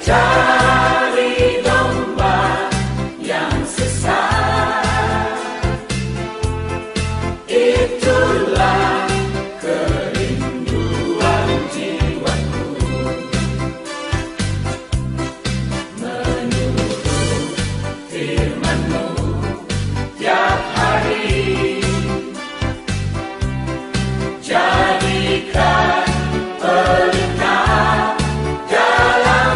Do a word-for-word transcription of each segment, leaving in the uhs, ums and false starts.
Cari domba yang sesat, itulah kerinduan jiwaku. Menurut firman-Mu tiap hari, jadikan pelita dalam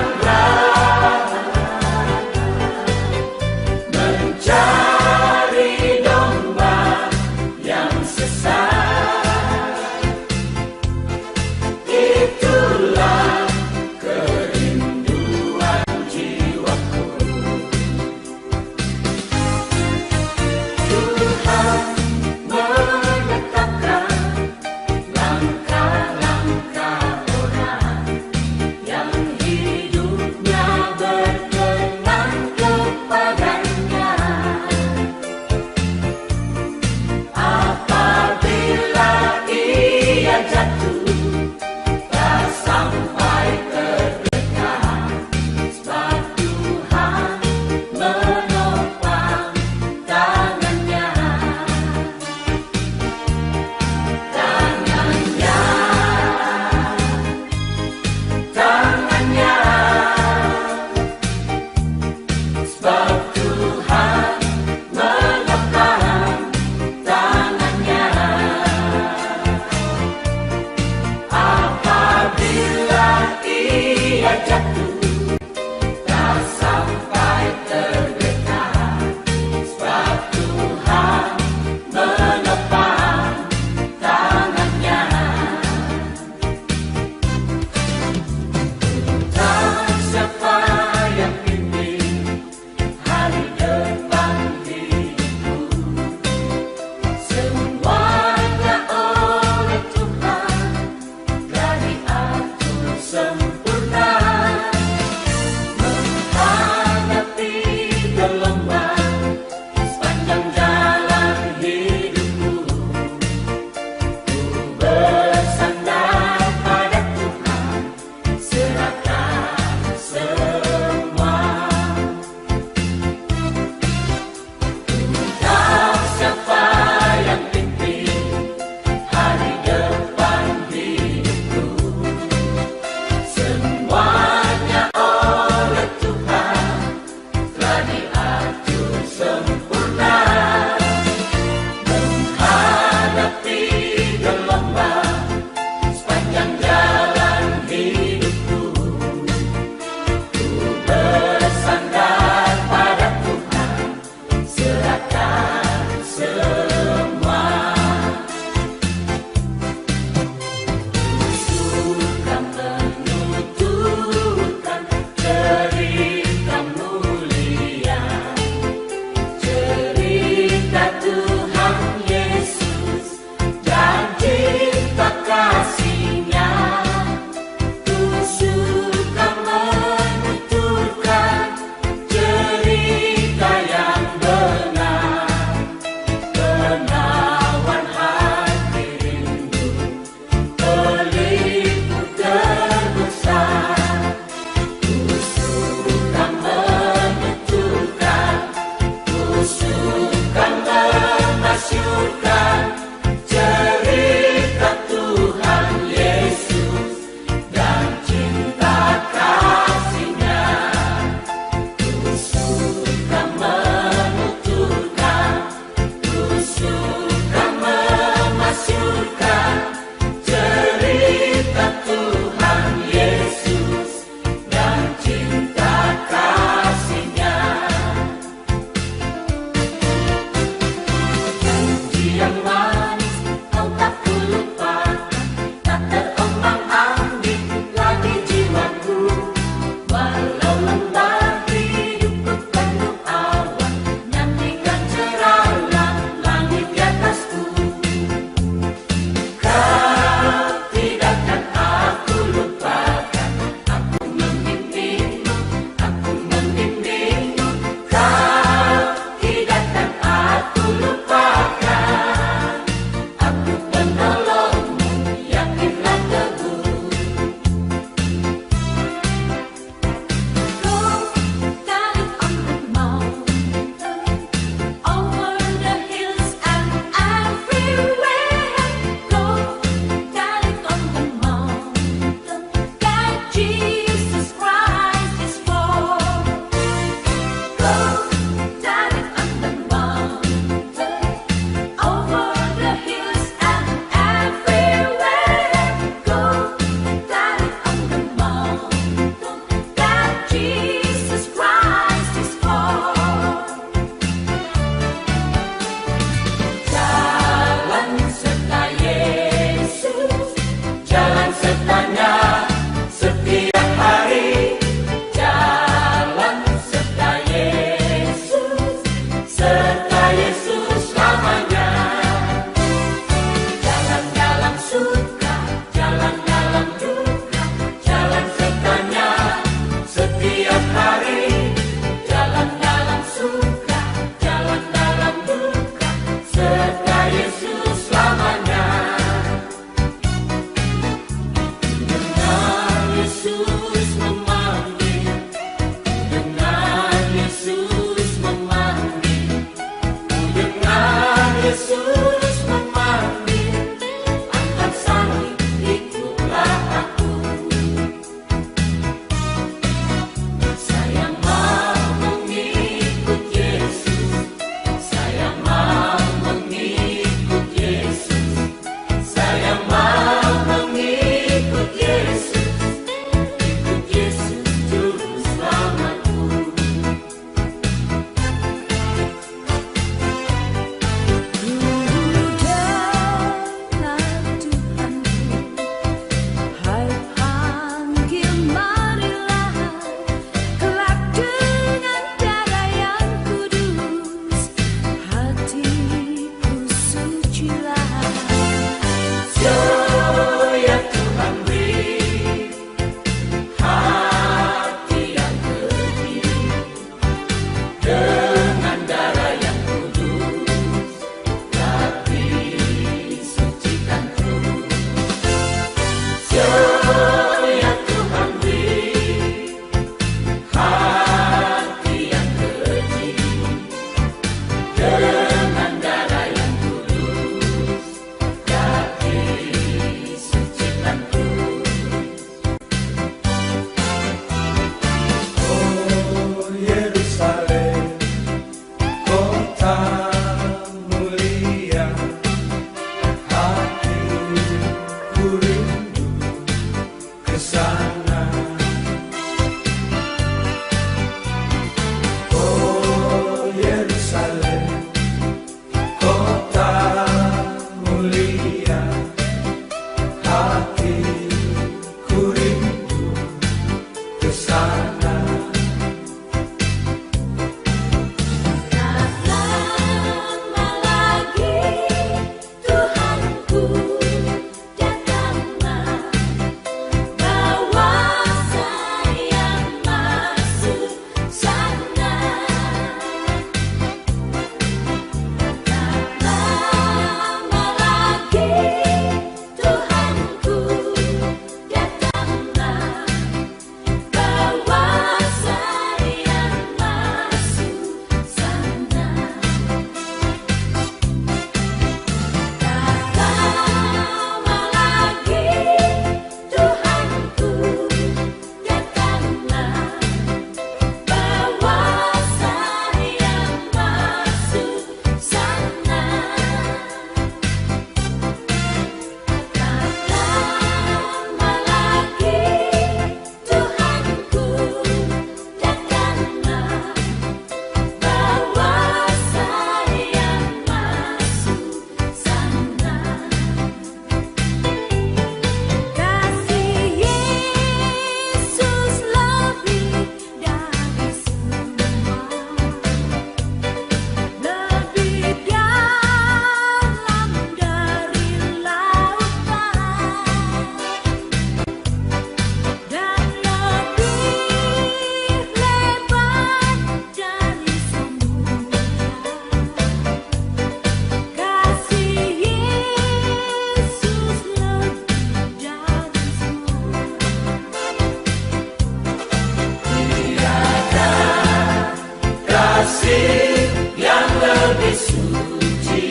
yang lebih suci.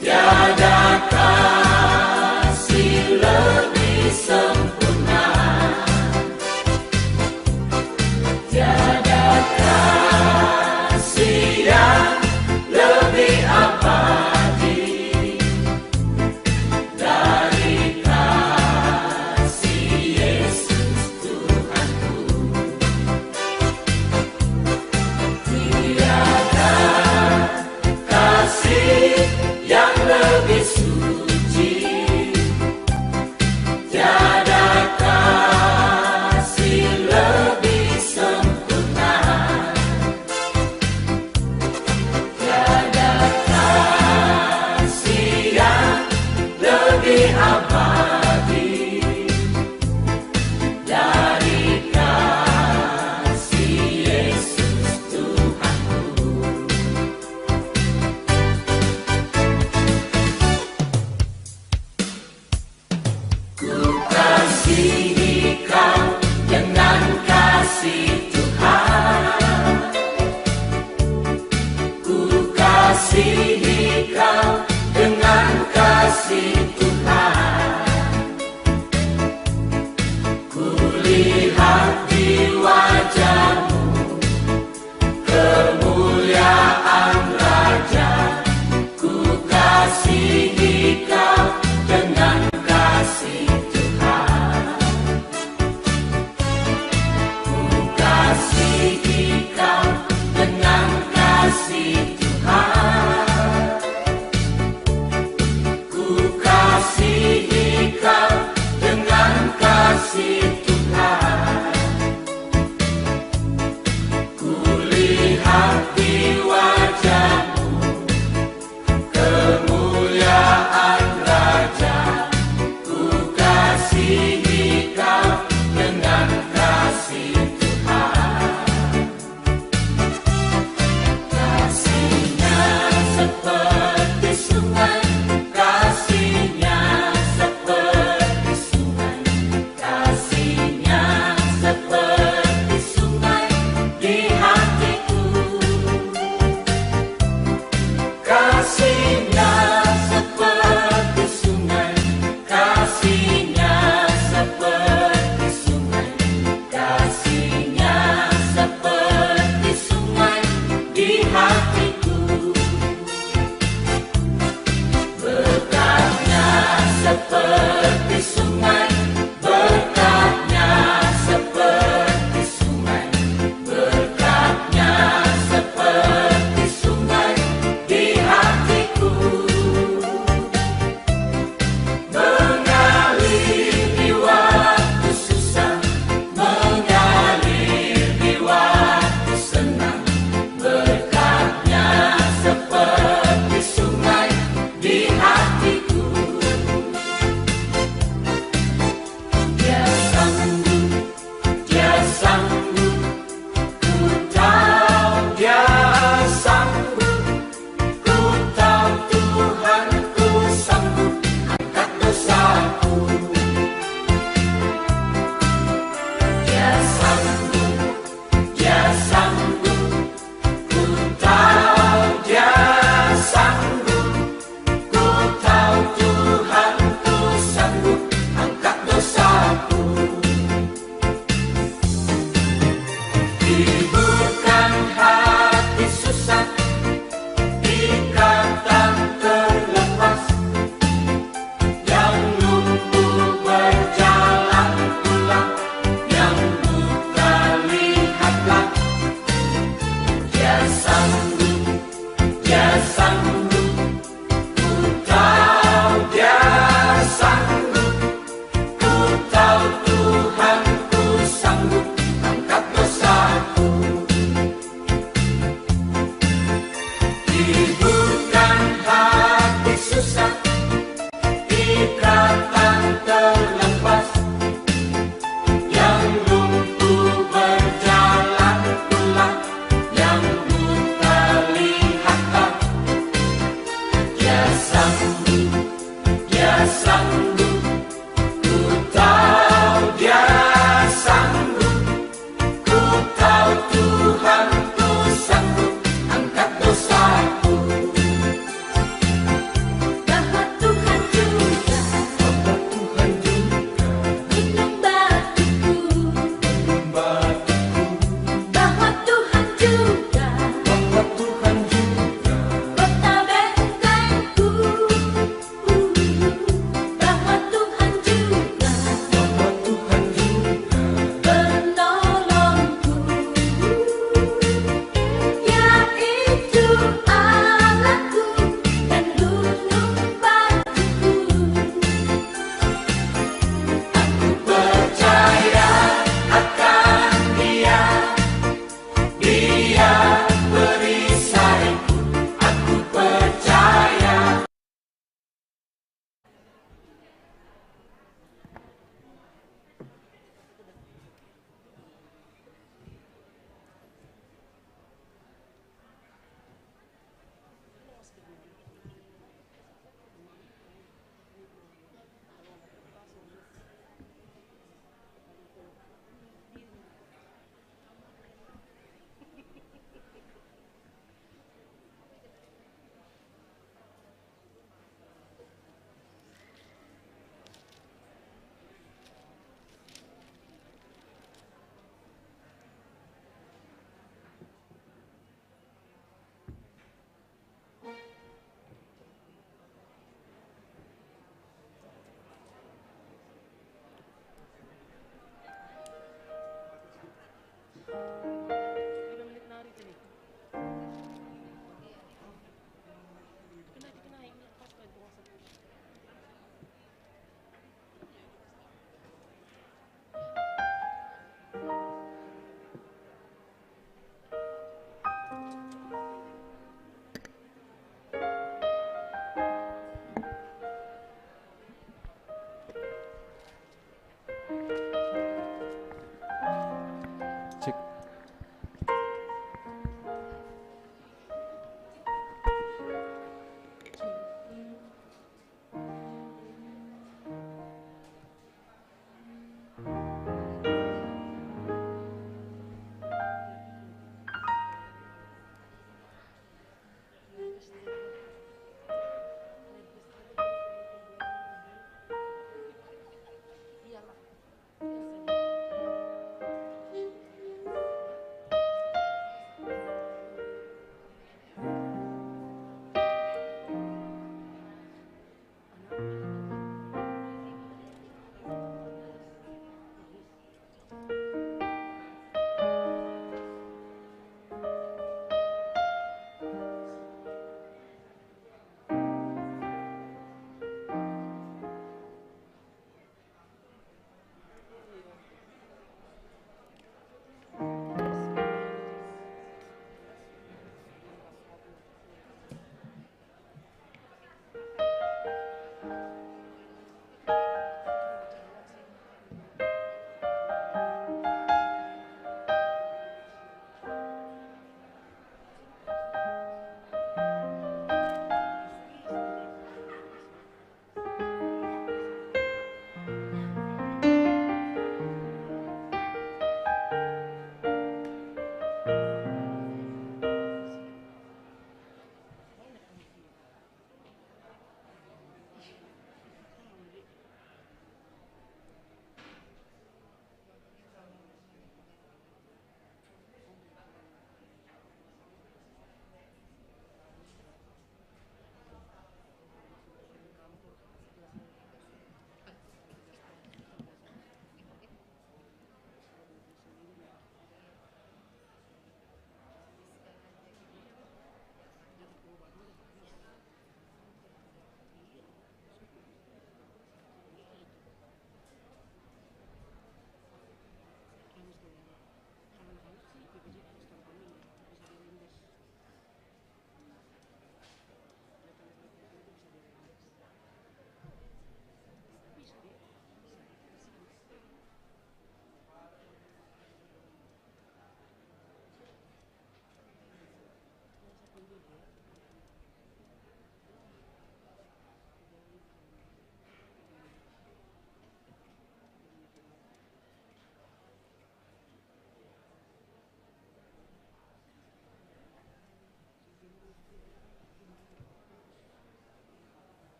Tiada kasih lebih sempurna. Tiada kasih yang lebih abadi dari kasih Yesus Tuhanku.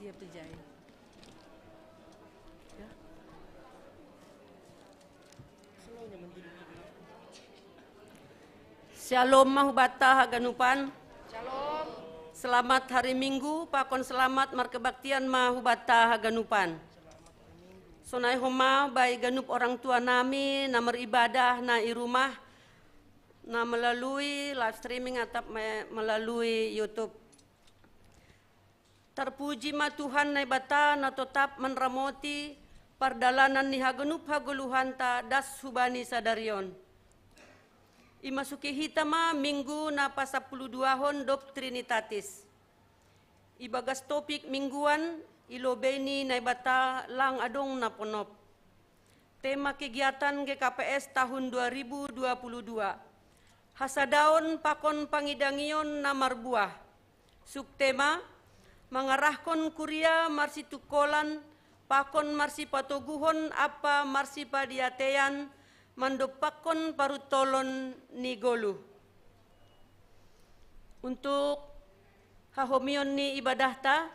Iya, pejai. Ya. Shalom ma hubata haganupan. Shalom. Selamat hari Minggu, pakon selamat markebaktian ma hubata haganupan. Sonai homa bai ganup orang tua nami na meribadah na i rumah, na melalui live streaming atap me-, melalui YouTube. Tarpuji ma Tuhan Naibata na totap manramoti pardalanan ni haganup hagoluhanta das hubani sadarion. Imasuki hita ma minggu na pasapuluh duahon dob Trinitatis. Ibagas topik mingguan, ilobei ni Naibata lang adong na ponop. Tema kegiatan G K P S tahun dua ribu dua puluh dua. Hasadaon pakon pangidangion na marbuah. Subtema, mangarahkon kuria marsitungkolan pakon marsipatoguhon ampa marsipadiateian mandompakkon paruntolon ni goluh. Untuk hahomion ni ibadahta,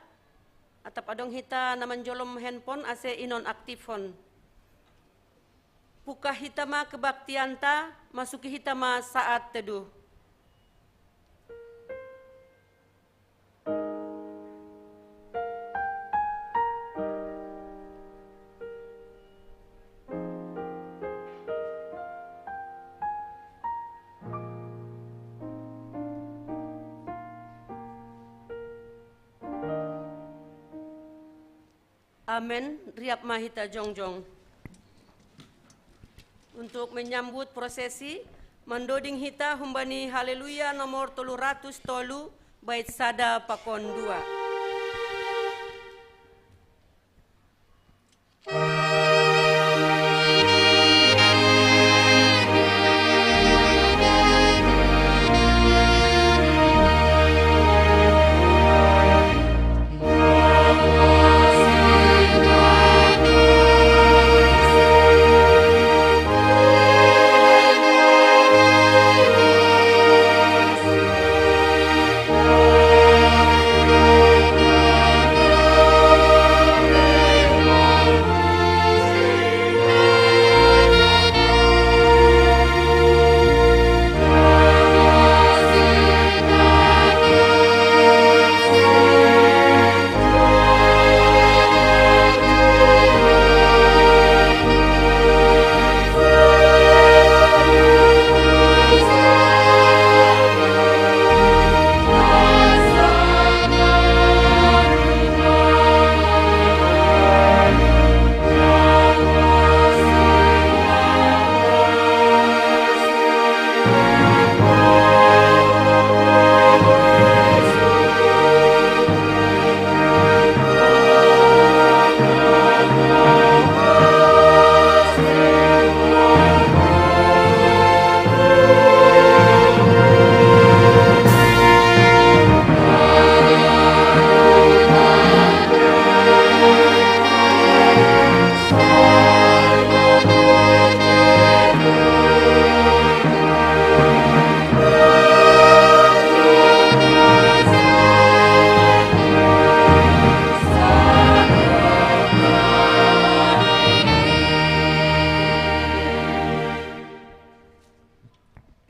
atap adong hita na manjolom handphone ase inonaktifhon. Pungkah hita ma kebaktianta, masuki hita ma saat teduh. Amen. Riap ma hita jongjong. Untuk menyambut prosesi, mandoding hita humbani Haleluya nomor tolu ratus tolu, bait sada pakon dua.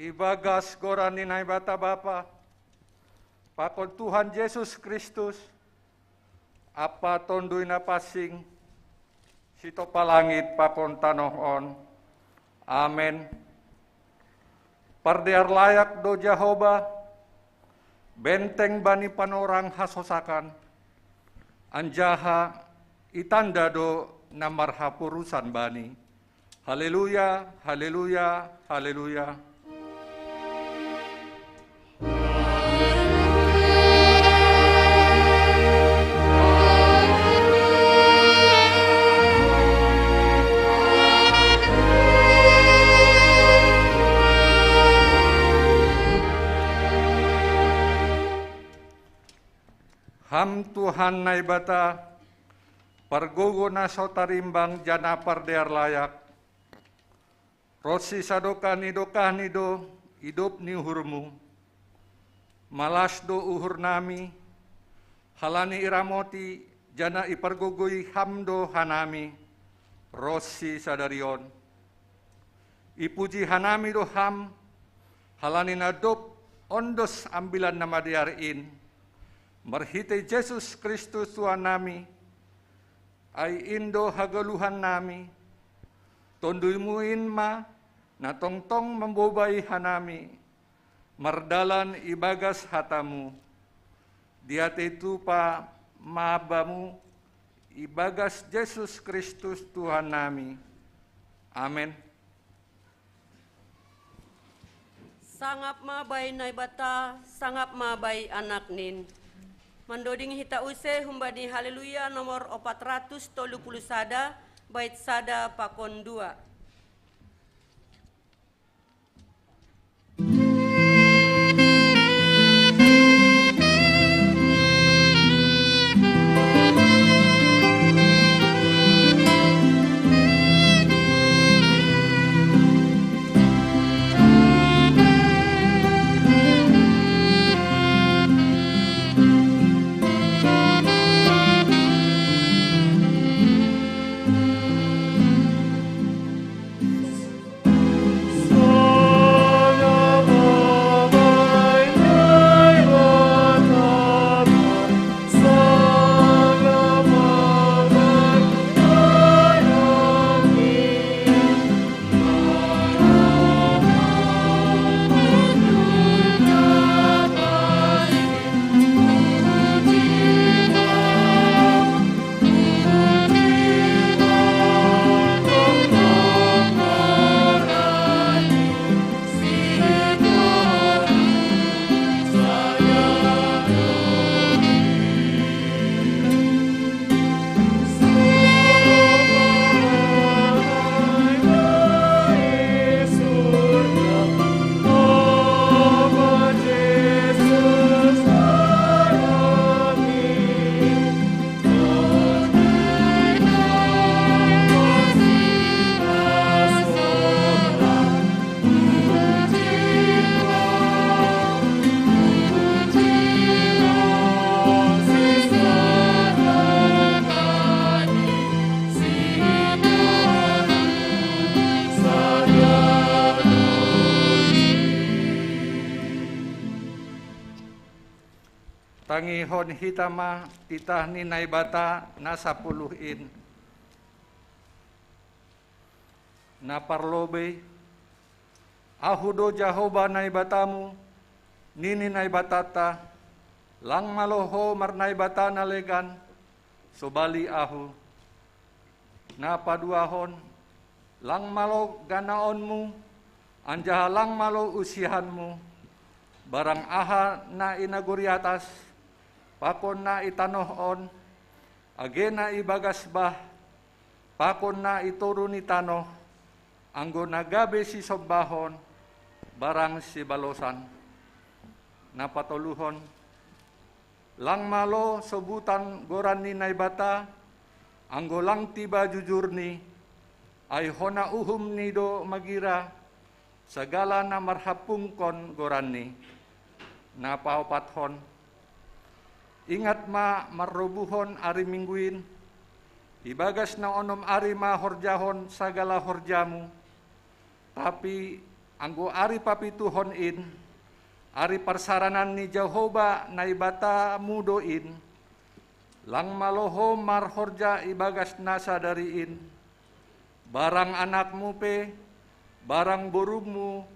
Ibagas goran ni Naibata Bapa, pakon Tuhan Jesus Kristus, ampa Tonduy Napansing, sitopa langit pakon tanoh on. Amen. Pardear layak do Jahowa, benteng bani panorang hasosakan, anjaha itanda do na marhaporusan Bani. Haleluya, haleluya, haleluya. Ham Tuhan Naibata, pargogo na so tarimbang janah pardear layak, ronsi sadokah ni dokahni do idop ni uhurmu. Malas do uhurnami, halani iramoti Janah ipargogoi Ham do hanami ronsi sadari on. Ipuji hanami do Ham, halani na dob ondos Ambilan Namadear in, marhitei Jesus Kristus Tuhannami. Ai in do hagoluhannami. TonduyMu in ma na tongtong mambobai hanami mardalan ibagas hataMu. Diatei tupa ma Bamu, ibagas Jesus Kristus Tuhannami. Amen. Sangap ma bai Naibata, sangap ma bai Anaknin. Mandoding hita use humbani Haleluya nomor opat ratus tolu puluh sada, bait sada pakon dua. Tangihon hita ma titah ni Naibata na sapuluh in. Na parlobei, Ahu do Jahowa Naibatamu, nini Naibatanta, lang malo ho marnaibata na legan, sobali Ahu. Na paduahon, lang malo ganaonmu, anjaha lang malo usihanmu, barang aha na i nagori atas, pakon na i tanoh on, age na ibagas bah, pakon na i toru ni tanoh, anggo na gabe sisombahon, barang sibalosan. Na patoluhon, lang malo sobutan goran ni Naibata, anggo lang tiba jujurni, ai hona uhumni do magira, sagala na marhampungkon goranni. Na paopathon, ingat ma marrobuhon ari Minggu in, ibagas na onom ari ma horjahon sagala horjamu, tapi anggo ari papituhon in, ari parsaranan ni Jahowa Naibatamu do in, lang malo ho marhorja ibagas na sadari in, barang anakmu pe, barang borumu,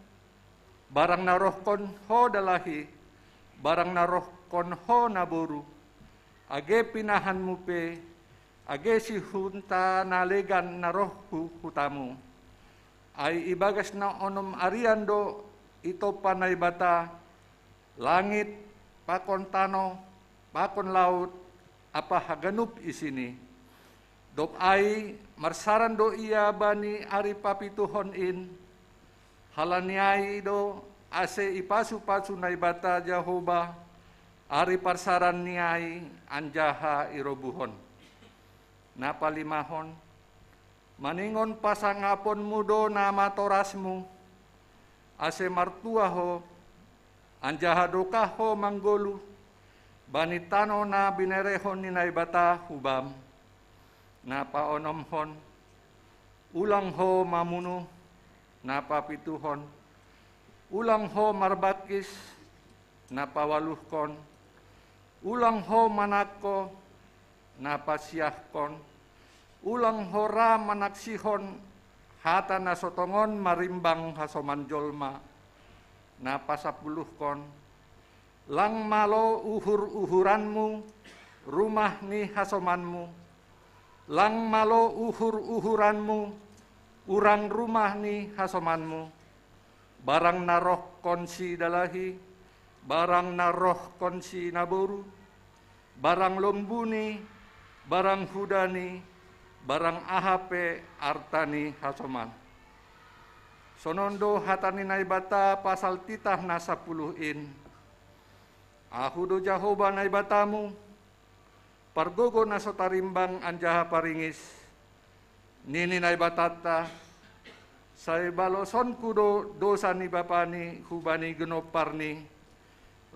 barang narohkon ho dalahi, barang narohkon ho naboru, age pinahanmu pe, age sihunta na legan na roh hu hutamu. Ai ibagas na onom arian do itompa Naibata langit, pakon tanoh, pakon laut, ampa haganup isini. Dob ai marsaran do ia bani ari papituhon in, halani ai do ase ipasu-pasu Naibata Jahowa ari parsaranni ai anjaha irobuhon. Na palimahon, maningon pasangaponmu do nama torasmu, ase martua ho, anjaha dokah ho manggoluh, Bani tano na binerehon ni Naibata hubam, na paonomhon: Ulang ho mamunu, na papituhon: Ulang ho marbangkis, na pawaluhkon: Ulang ho manangko, na pasiahkon: Ulang ho ra manaksihon hata na so tongon marimbang hasoman jolma, na pasapuluhkon: Lang malo uhur-uhuranmu rumah ni hasomanmu, lang malo uhur-uhuranmu urang rumah ni hasomanmu. Barang na rohkon si dalahi, barang na rohkon si naboru, barang lombuni, barang hudani, barang aha pe arta ni hasoman. Sonon do hata ni Naibata pasal titah na sapuluh in: Ahu do Jahowa Naibatamu, pargogo na so tarimbang anjaha paringis, nini Naibatanta. Sai balosonku do dosa ni bapani hubani ginomparni,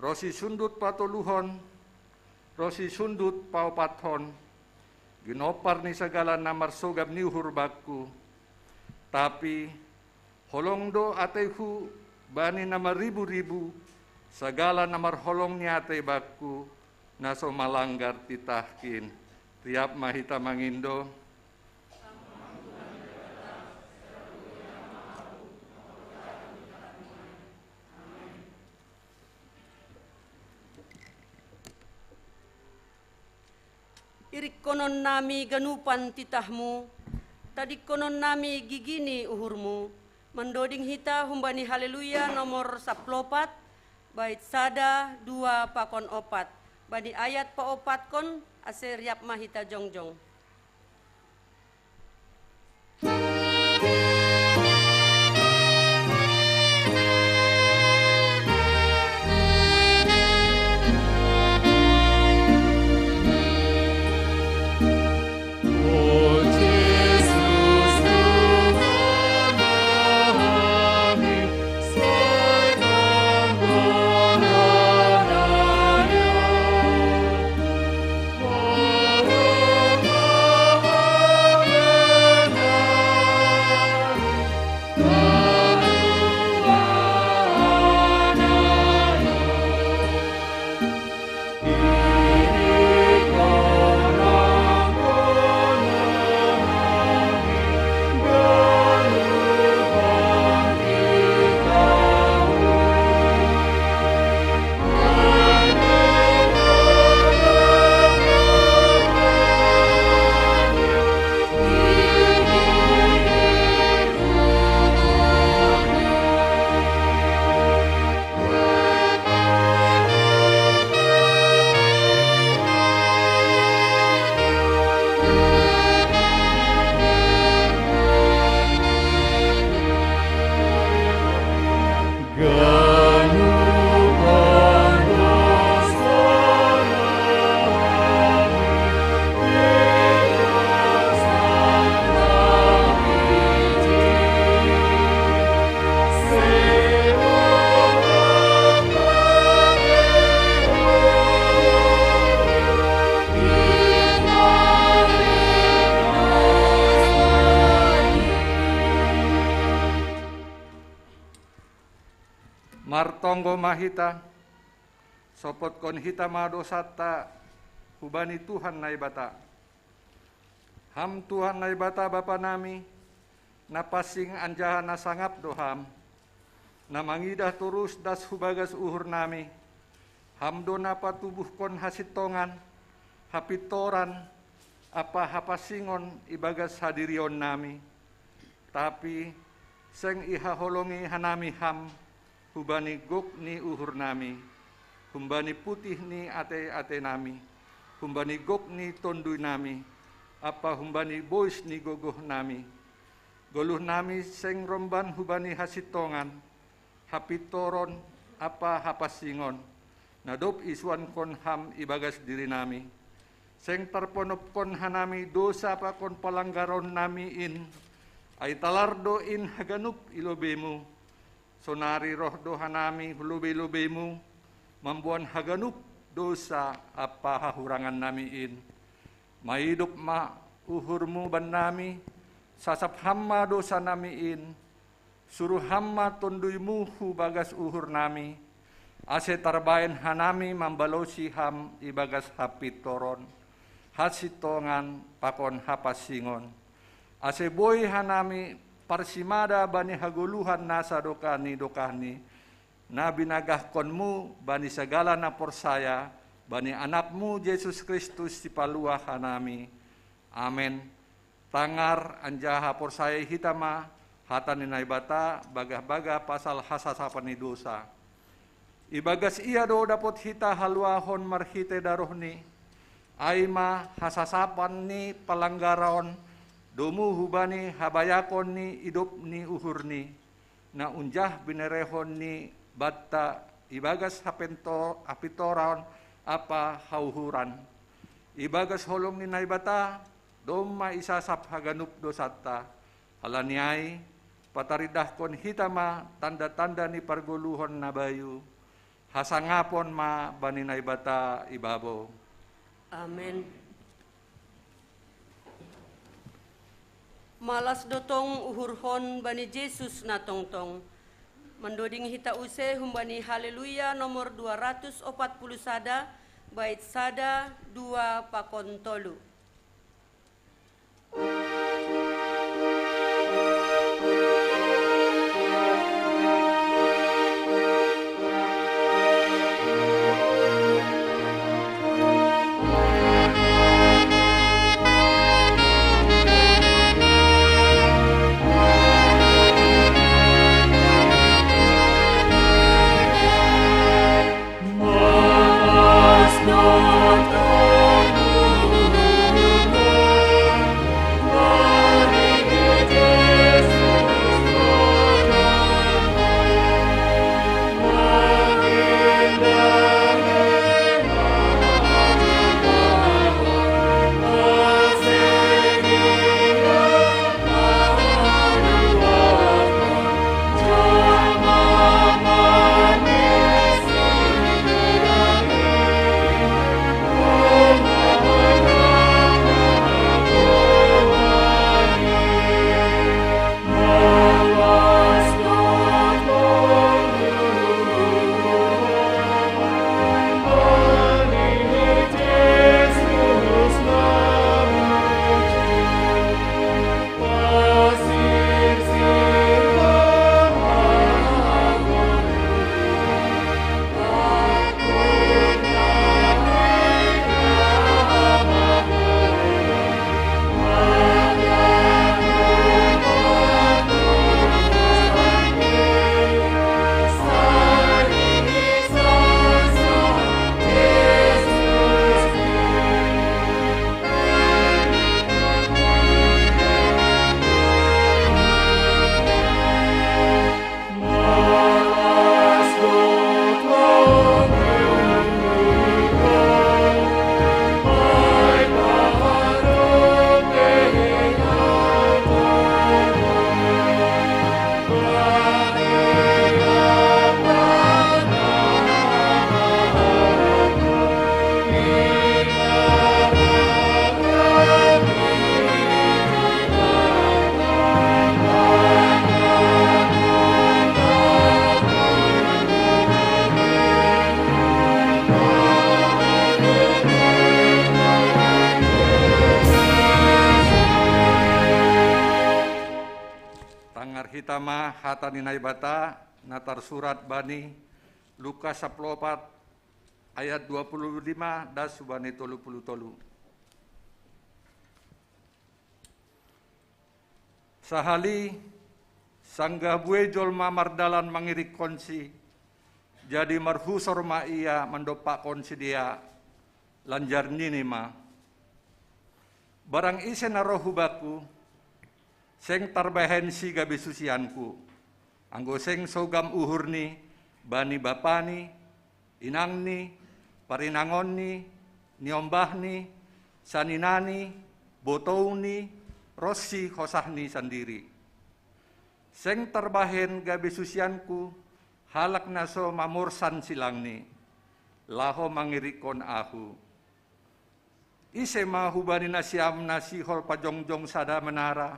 ronsi sundut patoluhon, ronsi sundut paopathon, ginompar ni sagala na marsogap ni uhur bakku. Tapi holong do ateihu bani na marribu-ribu, sagala na marholong ni atei bakku, na so malanggar titahkin. Riap ma hita mangindo. Irikkonon nami ganupan titahmu, tadingkonon nami gigi ni uhurmu, mandoding hita humbani Haleluya nomor saplopat, bait sada, dua, pakon opat. Bani ayat paopatkon, ase riap ma hita jongjong. Martonggo ma hita, sopotkon hita ma dosanta hubani Tuhan Naibata. Ham Tuhan Naibata Bapa nami, na pansing anjaha na sangap do Ham, na mangidah torus das hu bagas uhur nami. Ham do na patubuhkon hasintongan, hapintoran ampa hapansingon ibagas hadirion nami. Tapi seng ihaholongi hanami Ham hubani gok ni uhur nami, humbani putih ni atei-atei nami, humbani gok ni tonduy nami, ampa humbani bois ni gogoh nami. Goluh nami seng romban hubani hasintongan, hapintoron ampa hapansingon, na dob isuankon Ham ibagas diri nami. Seng tarponopkon hanami dosa pakon palanggaron nami in, ai talar do in haganup i lobeimu. Sonari roh do hanami hu lobei-lobeimu, mamboan haganup dosa ampa hahurangan nami in. Maidup ma uhurmu bannami, sasap ham ma dosa nami in, suruh ham ma tonduymu hu bagas uhur nami, ase tarbahen hanami mambalosi ham ibagas hapintoron, hasintongan pakon hapansingon, ase boi hanami parsimada bani hagoluhan nasa dokah ni dokahni, na binagahkonmu bani sagala na porsaya bani Anakmu Jesus Kristus Sipaluah hanami. Amen. Tangar anjaha porsayai hita ma hata ni Naibata bagah-bagah pasal hasasapan ni dosa. Ibagas ia do dapot hita haluahon marhite darohni, ai ma hasasapan ni palanggaron, domu hubani habayakon ni idop ni uhurni, na unjah binerehon ni banta ibagas hapento- hapintoron ampa hauhuran. Ibagas holong ni Naibata domma isasap haganup dosanta. Halani ai, pataridahkon hita ma tanda-tanda ni pargoluhon na bayu, hasangapon ma bani Naibata ibabo. Amen. Malas do tong uhurhon bani Jesus na tongtong. Mandoding hita use humbani Haleluya nomor dua ratus opat puluh sada, bait sada, dua pakon tolu. Tangar hita ma hata ni Naibata na tarsurat bani Lukas sapuluh opat ayat dua puluh lima das hubani tolu puluh tolu. Sahali, sanggah buei jolma mardalan mangirikkonsi, jadi marhusor ma ia mandompakkon sidea, lanjar nini ma: Barang ise na roh hu bakku, seng tarbahensi gabe susianku, anggo seng sogam uhurni bani bapani, inangni, parinangonni, niombahni, saninani, botouni, ronsi hosahni sandiri. Seng tarbahen gabe susianku halak na so mamorsan silangni, laho mangirikkon ahu. Ise ma hubani nasiam na sihol pajongjong sada menara,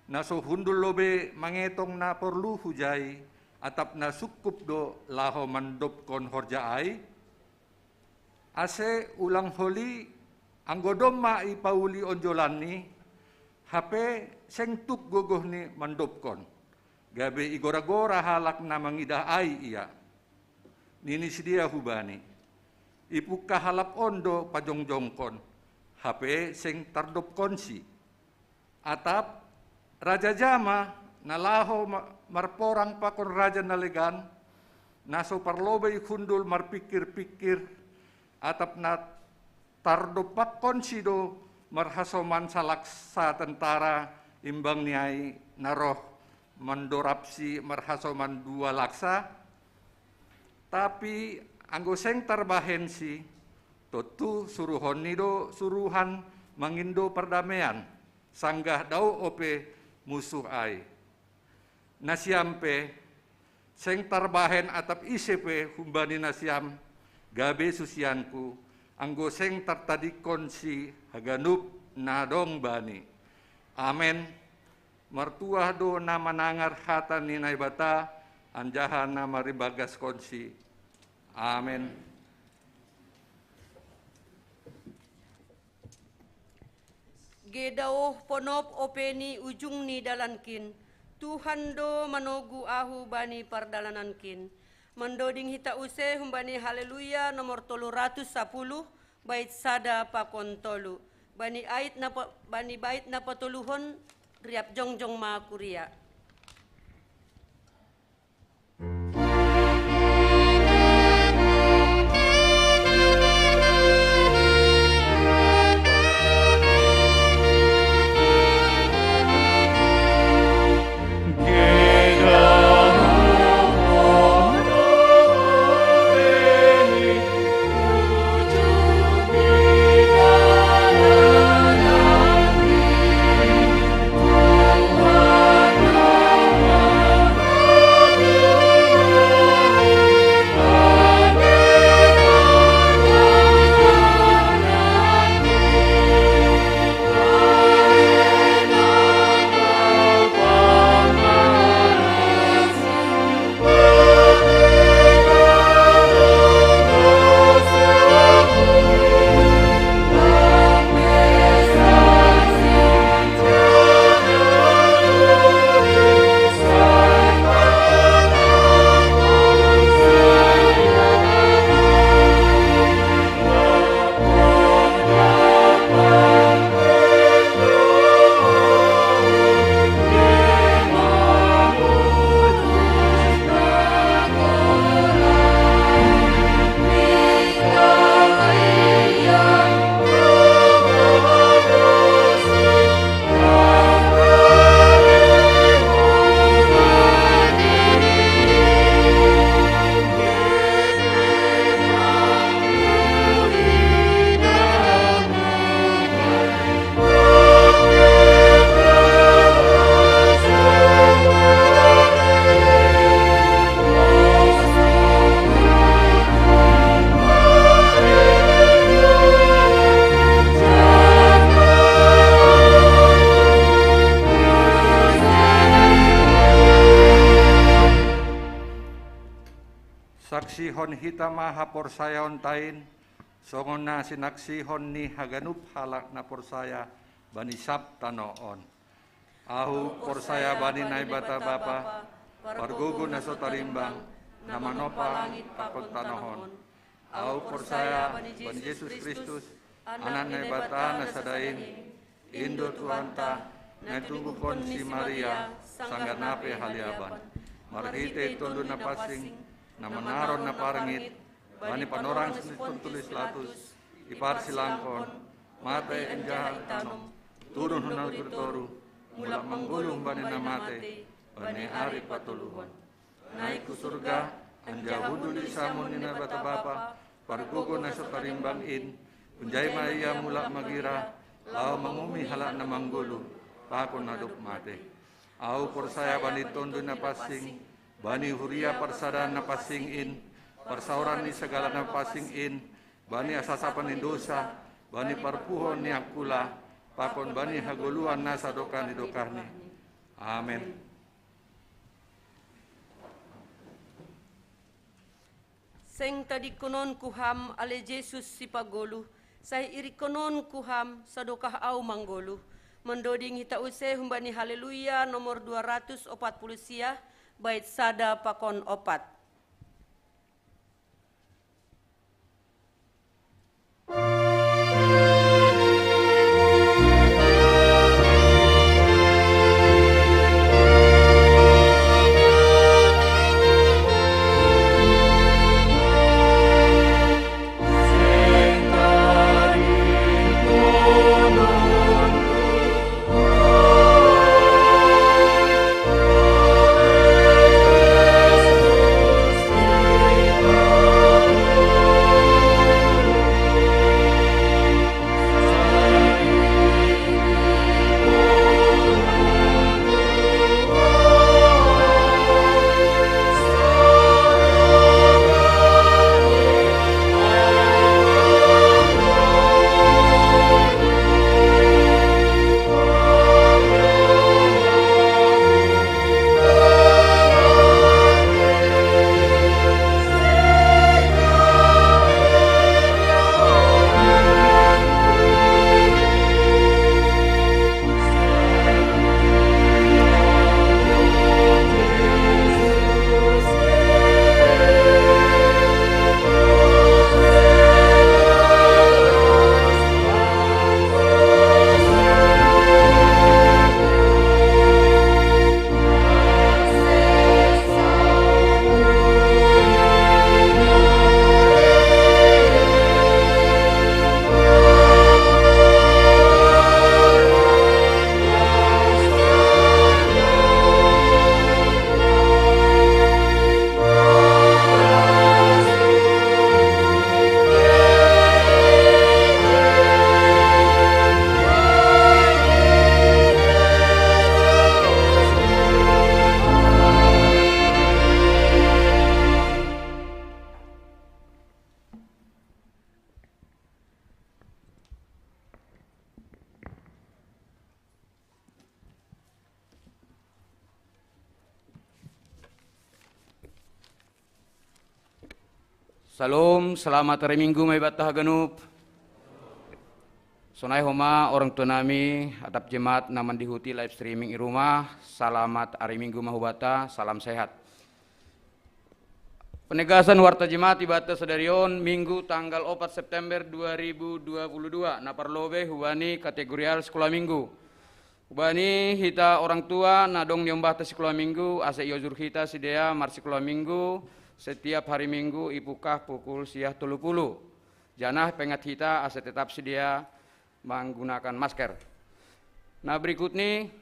na so hundul lobei mangetong na porlu hujai, atap na sungkup do laho mandobkon horja ai? Ase ulang holi, anggo domma ipauli onjolanni, hape seng tuk gogohni mandobkon, gabe igora-gora halak na mangidah ai ia. Nini sidea hubani: Ipungka halak on do pajongjongkon, hape seng tardobkonsi. Atap raja ja ma, na laho ma-, marporang pakon raja na legan, na so parlobei hundul marpingkir-pingkir, atap na tardompakkonsi do marhasoman salaksa tentara imbangni ai, na roh mandorapsi marhasoman dua laksa? Tapi anggo seng tarbahensi, tontu suruhonni do suruhan mangindo pardamean, sanggah dao ope musuh ai. Nasiam pe, seng tarbahen atap ise pe humbani nasiam, gabe susianku, anggo seng tartadingkonsi haganup na adong bani. Amen. Martuah do na manangar hata ni Naibata, anjaha na maribagaskonsi. Amen. Ge daoh ponop ope ni ujung ni dalankin, Tuhan do manogu ahu bani pardalanankin. Mandoding hita use humbani Haleluya nomor tolu ratus sapuluh, bait sada pakon tolu. Bani ait na pa-, bani bait na patoluhon, riap jongjong ma kuria. Saksihon hita ma haporsayaonta in, songon na sinaksihon ni haganup halak na porsaya bani sab tano on. Ahu porsaya bani Naibata Bapa, pargogo na so tarimbang, na manompa langit pakon tanoh on. Ahu porsaya bani Jesus Kristus, Anak ni Naibata na sada in, in do Tuhanta, na itungguhon si Maria, sanggah na pe haleaban. Marhitei Tonduy Napansing, na manaron na parngit, bani panorang ni si Pontius Pilatus, iparsilangkon, mate anjaha itanom, turun hu nagori toru, mulak manggoluh bani na mate, bani ari patoluhon. Naik hu surga, anjaha hundul di siamun ni Naibata Bapa, pargogo na so tarimbang in, hunjai ma ia mulak magira, laho manguhumi halak na manggoluh, pakon na dob mate. Ahu porsaya bani Tonduy Napansing, bani huria parsadaan na pansing in, Parsauran ni sagala na pansing in, bani hasasapan ni dosa, bani parpuhon ni angkula, pakon bani hagoluhan na sadokah ni dokahni. Amen. Seng tadingkononku ham ale Jesus sipagoluh, sai irikkononku ham sadokah au manggoluh. Mandoding hita use humbani Haleluya nomor dua ratus opat puluh sia, bait sada pakon opat. Salom, selamat hari Minggu ma ibanta haganup. Sonai homa orang tua nami, atap jemaat na mandihuti live streaming i rumah, selamat hari Minggu ma hubanta, salam sehat. Penegasan warta jemaat ibanta sadari on, Minggu tanggal opat September dua ribu dua puluh dua, na parlobei hubani kategorial sekolah Minggu. Hubani hita orang tua na dong niombahta sikola Minggu, ase iojur hita sidea marsikola Minggu setiap hari Minggu i pungkah pukul sia tolu pulu. Janah pengat hita ase tetap sidea manggunakan masker. Na berikutni,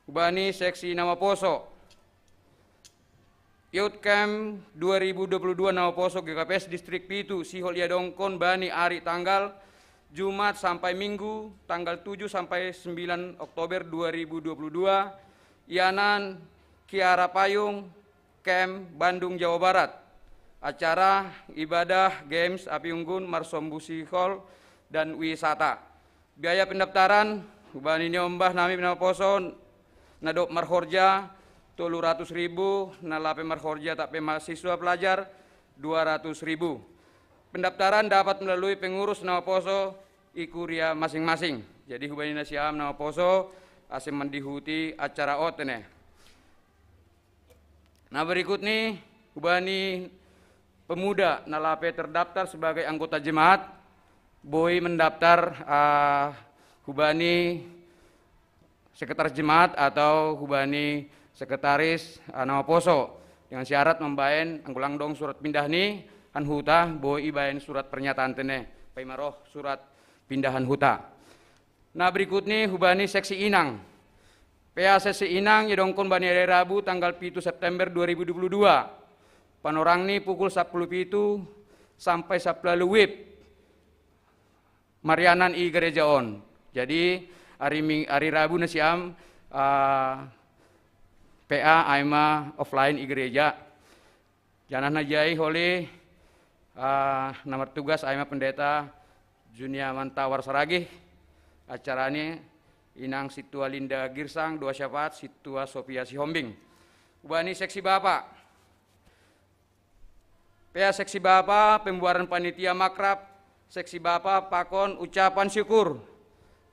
hubani seksi na maposo. Youth Camp dua ribu dua puluh dua na maposo G K P S Distrik pitu, sihol iadongkon bani ari tanggal Jumat sampai Minggu, tanggal tujuh sampai sembilan Oktober dua ribu dua puluh dua, ianan Kiara Payung, Camp, Bandung, Jawa Barat. Acara ibadah, games, api unggun, marsombu sihol, dan wisata. Biaya pendaftaran, hubani niombah nami na maposo, na dob marhorja, tolu ratus ribu, na lape marhorja atap pe mahasiswa pelajar, dua ratus ribu. Pendaftaran dapat melalui pengurus na maposo i kuria masing-masing. Jadi hubani nasiam na maposo, ase mandihuti acara on tene. Na berikutni, hubani pemuda na lape terdaftar sebagai anggota jemaat, boi mendaftar, ah, hubani sekretaris jemaat atau hubani sekretaris, ah, na maposo, dengan syarat mambaen anggo lang dong surat pindahni han huta, boi ibaen surat pernyataan tene, paima roh surat pindahan huta. Na berikutni hubani seksi inang. P A seksi inang iadongkon bani ari Rabu tanggal pitu September dua ribu dua puluh dua. Panorangni pukul sapuluh pitu sampai sapuluh WIB. Marianan i gereja on. Jadi ari Ming-, ari Rabu nasiam, ah, P A ai ma offline i gereja. Janah najai holi, ah, na martugas ai ma Pendeta Juniaman Tawar Saragih, acara ni inang Situa Linda Girsang, doa syafaat Situa Sofia Sihombing. Hubani seksi bapa. Pea seksi bapa, pembubaran panitia makrab seksi bapa pakon ucapan syukur.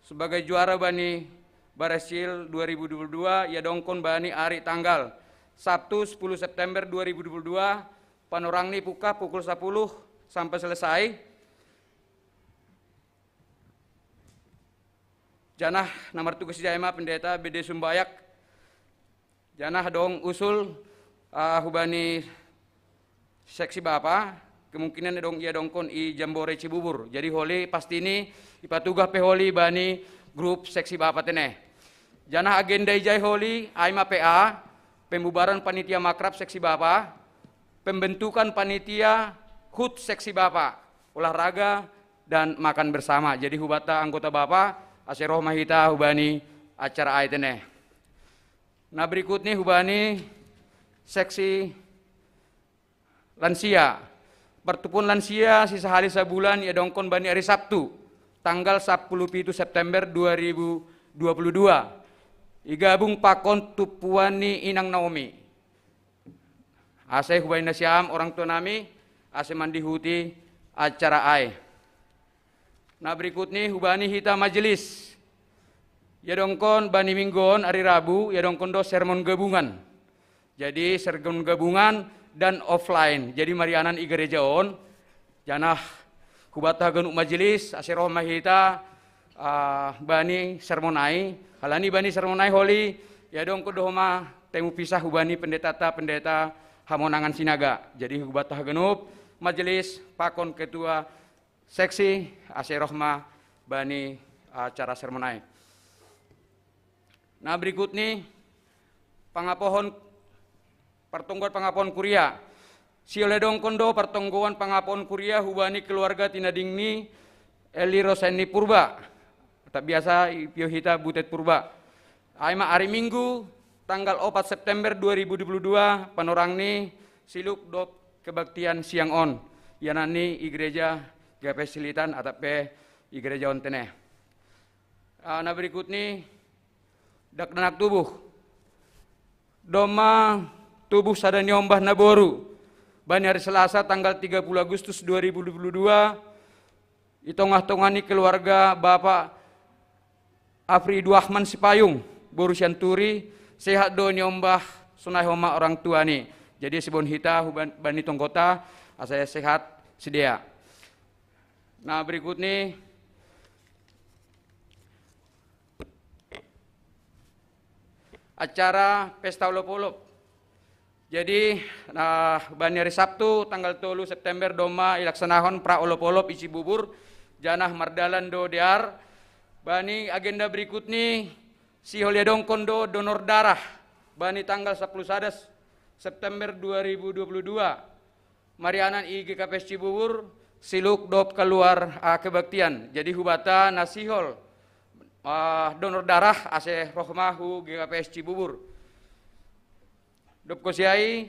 Sebagai juara bani Barasil dua ribu dua puluh dua, ia dongkon bani ari tanggal Sabtu sepuluh September dua ribu dua puluh dua, panorang ni buka pukul sepuluh sampai selesai. Janah na martugas ijai ma Pendeta B D Sumbayak. Janah dong usul, ah, hubani seksi bapa, kemungkinan dong ia dongkon i Jambore Cibubur. Jadi holi pasti ni ipatugah pe holi bani grup seksi bapa teneh. Janah agenda ijai holi, ai ma P A, pembubaran panitia makrab seksi bapa, pembentukan panitia hut seksi bapa, olahraga dan makan bersama. Jadi hubata anggota bapa, ase roh ma hita hubani acara ai teneh. Nah, berikut ni hubani seksi lansia. Pertemuan lansia sisahali sabulan ia dongkon bani ari Sabtu, tanggal sepuluh pitu September dua ribu dua puluh dua. Igabung pakon tumpuan ni inang Naomi. Ase hubani nasiam orang tua nami, ase mandihuti acara ai. Nah, berikut ni hubani hita majelis. Ia dongkon bani minggon ari Rabu, ia dongkon do sermon gabungan. Jadi sermon gabungan dan offline. Jadi marianan i gereja on, janah hubata haganup majelis, ase roh ma hita, ah, bani sermon ai, halani bani sermon ai holi, ia dongkon do homa temu pisah hubani pendeta ta, pendeta hamonangan sinaga. Jadi hubata haganup majelis pakon ketua seksi, ase roh ma bani acara sermon ai. Nah, berikut ni pangapohon, pertonggoan pangapohon kuria. Sihol ia dongkon do pertonggoan pangapohon kuria hubani keluarga tinading ni Eli Rosenni Purba. Atap biasa ipio hita Butet Purba. Ai ma ari Minggu, tanggal opat September dua ribu dua puluh dua, panorang ni siluk dohot kebaktian siang on. Ianan ni i gereja G K P S Cililitan atap pe i gereja on teneh. Ah, na berikut ni, dakdanak tubuh. Domma tubuh sada niombah naboru. Bani ari Selasa tanggal tiga puluh Agustus dua ribu dua puluh dua, i tongah-tongah ni keluarga Bapa Afri Duahman Sipayung, boru Sianturi, sehat do niombah sonai homa orang tua ni. Jadi sebon hita huban-, bani tonggota, asa sehat sidea. Nah, berikut ni, acara pesta olop-olop. Jadi, nah, bani ari Sabtu tanggal tolu September domma ilaksanahon pra olop-olop i Cibubur, janah mardalan do dear. Bani agenda berikut ni, sihol ia dongkon do donor darah. Bani tanggal sepuluh sada September dua ribu dua puluh dua, marianan i G K P S Cibubur, siluk dohot kaluar, ah, kebaktian. Jadi hubata na sihol, ah, donor darah ase roh ma hu G K P S Cibubur. Dob kosiai,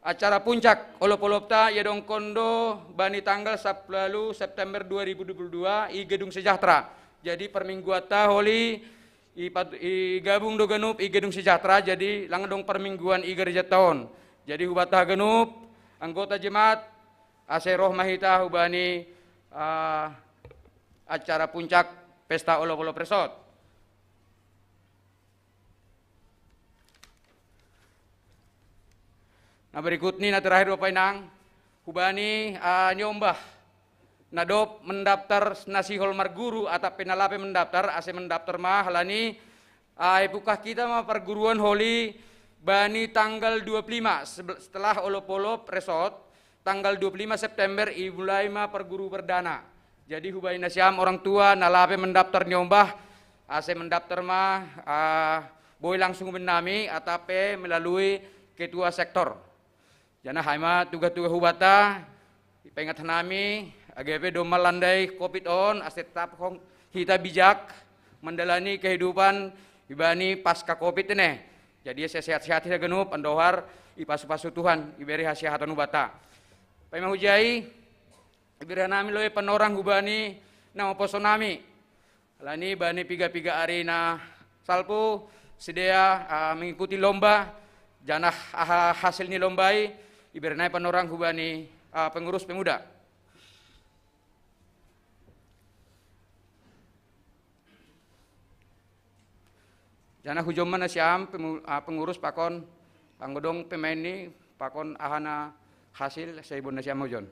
acara puncak olop-olopta ia dongkon do bani tanggal sepuluh September dua ribu dua puluh dua i Gedung Sejahtera. Jadi permingguanta holi i pat-, i gabung do ganup i Gedung Sejahtera, jadi lang dong permingguan i gereja ta on. Jadi hubata ganup anggota jemaat, ase roh ma hita hubani, ah, acara puncak pesta olop-olop resort. Nah, berikut ni na terakhir Bapa Inang, hubani, ah, niombah. Na dob mendaftar na sihol marguru atap pe na lape mendaftar, ase mendaftar ma halani, ah, ipukah kita ma perguruan holi bani tanggal dua puluh lima sebe-, setelah olop-olop resort, tanggal dua puluh lima September imulai ma perguru perdana. Jadi hubani nasiam orang tua na lape mendaftar niombah, ase mendaftar ma, ah, boi langsung hubani nami atap pe melalui ketua sektor. Janah ai ma tugah-tugah hubata, ipaingat hanami, age pe domma landai covid on, ase tetap hita bijak mandalani kehidupan ibani pasca covid teneh. Jadi sehat-sehat hita ganup, andohar ipasu-pasu Tuhan, ibere hasehatan hubata. Paima hujai, ibere nami lobi panorang hubani namaposo nami. Alani bani piga-piga ari na salpu, sidea, ah, mengikuti lomba, janah aha hasil ni lombai, ibere nai panorang hubani, ah, pengurus pemuda. Janah hujom ma nasiam pemu-, ah, pengurus pakon panggodong pemain ni pakon aha na hasil sehibon nasiam hujon.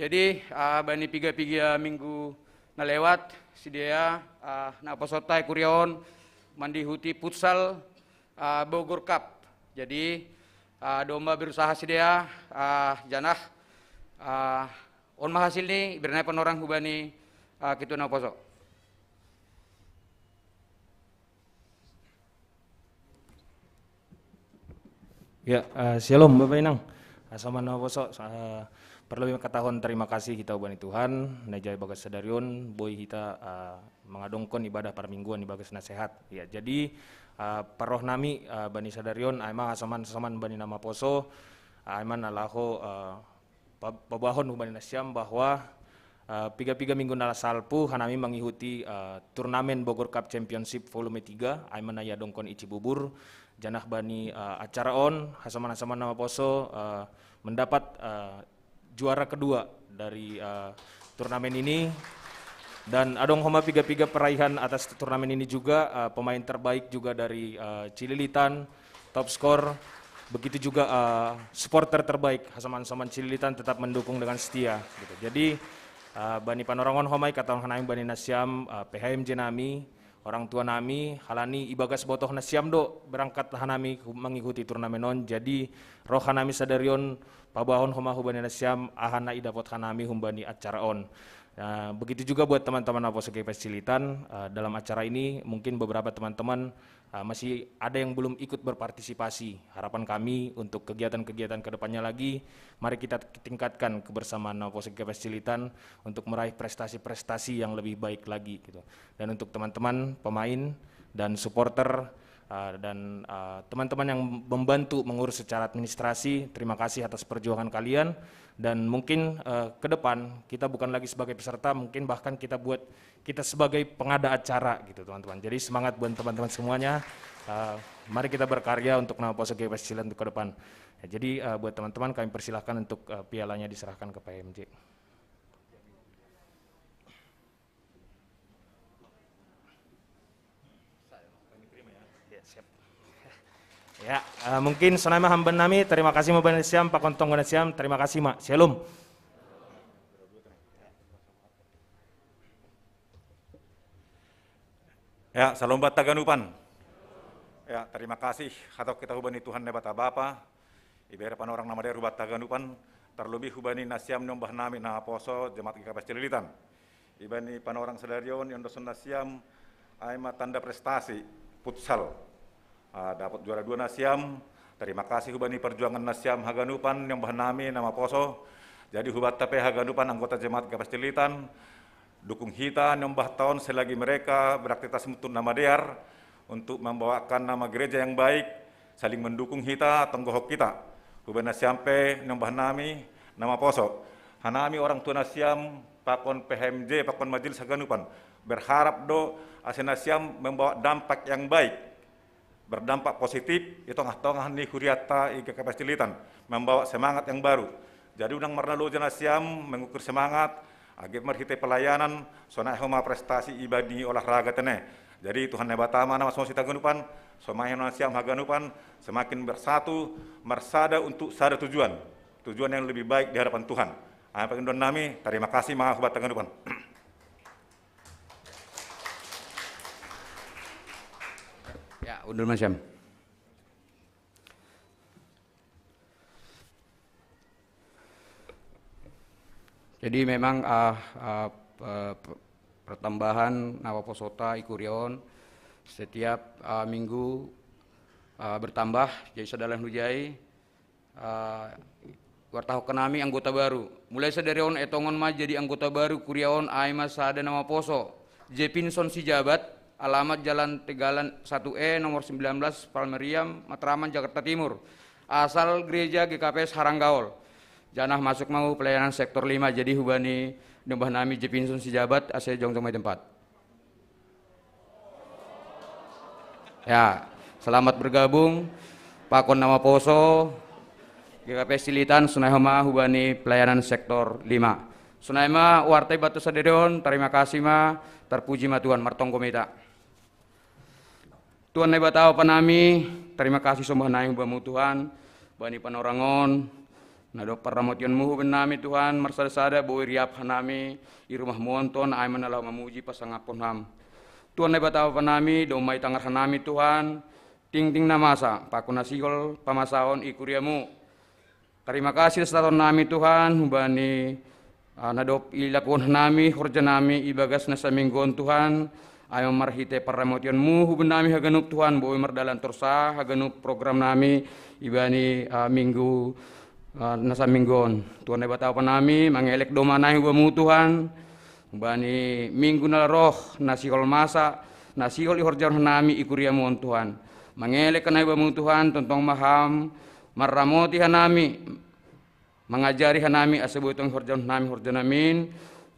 Jadi, ah, bani piga-piga minggu na lewat, sidea, ah, naposota ikuriaon mandihuti futsal, ah, Bogor Cup. Jadi, ah, domba berusaha sidea, ah, janah, ah, on ma hasil ni, ibere nai panorang hubani, ah, ketua naposo. Ya, eh, shalom Bapak Inang. Asaman naposo, eh, parlobei ma katahon tarima kasih hita hubani Tuhan, na ija ibagas sadari on, boi hita, eh, mangadongkon ibadah parmingguan ibagas na sehat. Ya, jadi, eh, parroh nami, eh, bani sadari on, ai ma asaman-asaman bani namaposo, ai ma na laho, eh, pa-, paboahon hubani nasiam bahwa, eh, piga-piga minggu na salpu hanami mangihuti, eh, turnamen Bogor Cup Championship Volume tiga, ai ma na iadongkon i Cibubur, janah bani, eh, acara on, asaman-asaman namaposo, eh, mendapat, eh, juara kedua dari, eh, turnamen ini. Dan adong homa piga-piga peraihan atas turnamen ini juga, eh, pemain terbaik juga dari, eh, Cililitan, top skor, begitu juga, eh, supporter terbaik, asaman-asaman Cililitan tetap mendukung dengan setia, gitu. Jadi, eh, bani panorangon homa i katahon hanami bani nasiam, eh, P H M J nami, orang tua nami, halani ibagas botoh nasiam do berangkat hanami hu-, mangikuti turnamen on. Jadi, roh hanami sadari on paboahon homa hubani nasiam, aha na idapot hanami humbani acara on. Nah, begitu juga buat teman-teman Naposo G P S Cililitan, eh, dalam acara ini mungkin beberapa teman-teman, eh, masih ada yang belum ikut berpartisipasi. Harapan kami untuk kegiatan-kegiatan ke depannya lagi, mari kita tingkatkan kebersamaan Naposo G P S Cililitan untuk meraih prestasi-prestasi yang lebih baik lagi, gitu. Dan untuk teman-teman pemain dan supporter, eh, dan, eh, teman-teman yang membantu mengurus secara administrasi, terima kasih atas perjuangan kalian. Dan mungkin, eh, ke depan kita bukan lagi sebagai peserta, mungkin bahkan kita buat kita sebagai pengada acara, gitu, teman-teman. Jadi semangat buat teman-teman semuanya. Eh, mari kita berkarya untuk Naposo G P S Cililitan untuk ke depan. Ya, jadi, eh, buat teman-teman kami persilahkan untuk, eh, pialanya diserahkan ke P H M J. Ya, siap. Ya, eh, mungkin sonai ma hamban nami, terima kasih ma bani nasiam, pakon tonggo nasiam, terima kasih ma. Shalom. Ya, shalom buat haganupan. Ya, terima kasih hatop kita hubani Tuhan Naibata Bapa, ibere panorang na madear hubanta haganupan, tarlobih hubani nasiam niombah nami naposo jemaat G K P S Cililitan. Ibani panorang sadari on, iondoson nasiam, ai ma tanda prestasi, futsal. Ah, dapot juara dua nasiam, terima kasih hubani perjuangan nasiam haganupan, niombah nami namaposo. Jadi hubanta pe haganupan anggota jemaat G K P S Cililitan, dukung hita niombahta on selagi mereka beraktivitas untuk na madear, untuk membawakan nama gereja yang baik, saling mendukung hita, tonggohon hita. Hubani nasiam pe niombah nami namaposo. Hanami orang tua nasiam, pakon P H M J, pakon majelis haganupan, berharap do ase nasiam membawa dampak yang baik, berdampak positif di tongah-tongah ni huriata i G K P S Cililitan, membawa semangat yang baru. Jadi unang marnaloja nasiam mengukur semangat, age marhite pelayanan, sonai homa prestasi ibani olahraga tene. Jadi Tuhan Naibata ma na mamasu-masu hita haganupan, sonai homa nasiam haganupan, semakin bersatu, marsada untuk sada tujuan. Tujuan yang lebih baik di hadapan Tuhan. Ai ma pangidoan nami, terima kasih ma hubanta haganupan. Ya, undur ma nasiam. Jadi memang, ah, ah, pe-, pe-, pertambahan naposo-posota i kuria on setiap, ah, minggu, ah, bertambah, jadi sada dalan hujai, Ah, wartahokkon nami anggota baru. Mulai sadari on etongon ma jadi anggota baru kuria on, ai ma sada na maposo: Jepinson Sijabat, alamat Jalan Tegalan satu E, nomor sembilan belas, Palmeriam, Matraman, Jakarta Timur. Asal gereja G K P S Haranggaol. Janah masuk ma hu pelayanan sektor lima, jadi hubani domba nami Jepinson Sijabat ase jongjong ma i tempat. Ya, selamat bergabung pakon na maposo G K P S Silitan, sonai homa hubani pelayanan sektor lima. Sonai ma warta ibatos sadari on, tarima kasih ma, tarpuji ma Tuhan, martonggo ma hita. Tuhan Naibata Bapa nami, tarima kasih sombah nami hu Bamu Tuhan, bani panorang on, na dob parramotionMu hu bennami Tuhan, marsada-sada boi riap hanami i rumahMu on Tuhan, ai ma na laho mamuji pasangaphon Ham. Tuhan Naibata Bapa nami, domma itangar hanami Tuhan, tingting na masa, pakon na sihol pamasaon i kuriaMu. Tarima kasih sasatonnami Tuhan, hubani, ah, na dob ilakuhon hanami horjanami i bagas na saminggu on Tuhan, ai ma marhite parramotionMu hu bennami haganup Tuhan, boi mardalan torus haganup programnami ibani, ah, minggu, ah, na saminggu on. Tuhan Naibata Bapa nami, mangelek domma nami hu Bamu Tuhan, hubani minggu na roh, na sihol masa, na sihol ihorjahon hanami i kuriaMu on Tuhan. Mangelek hanami hu Bamu Tuhan, tongtong ma Ham marramoti hanami, mangajari hanami ase boi tong ihorjahon hanami horjanami in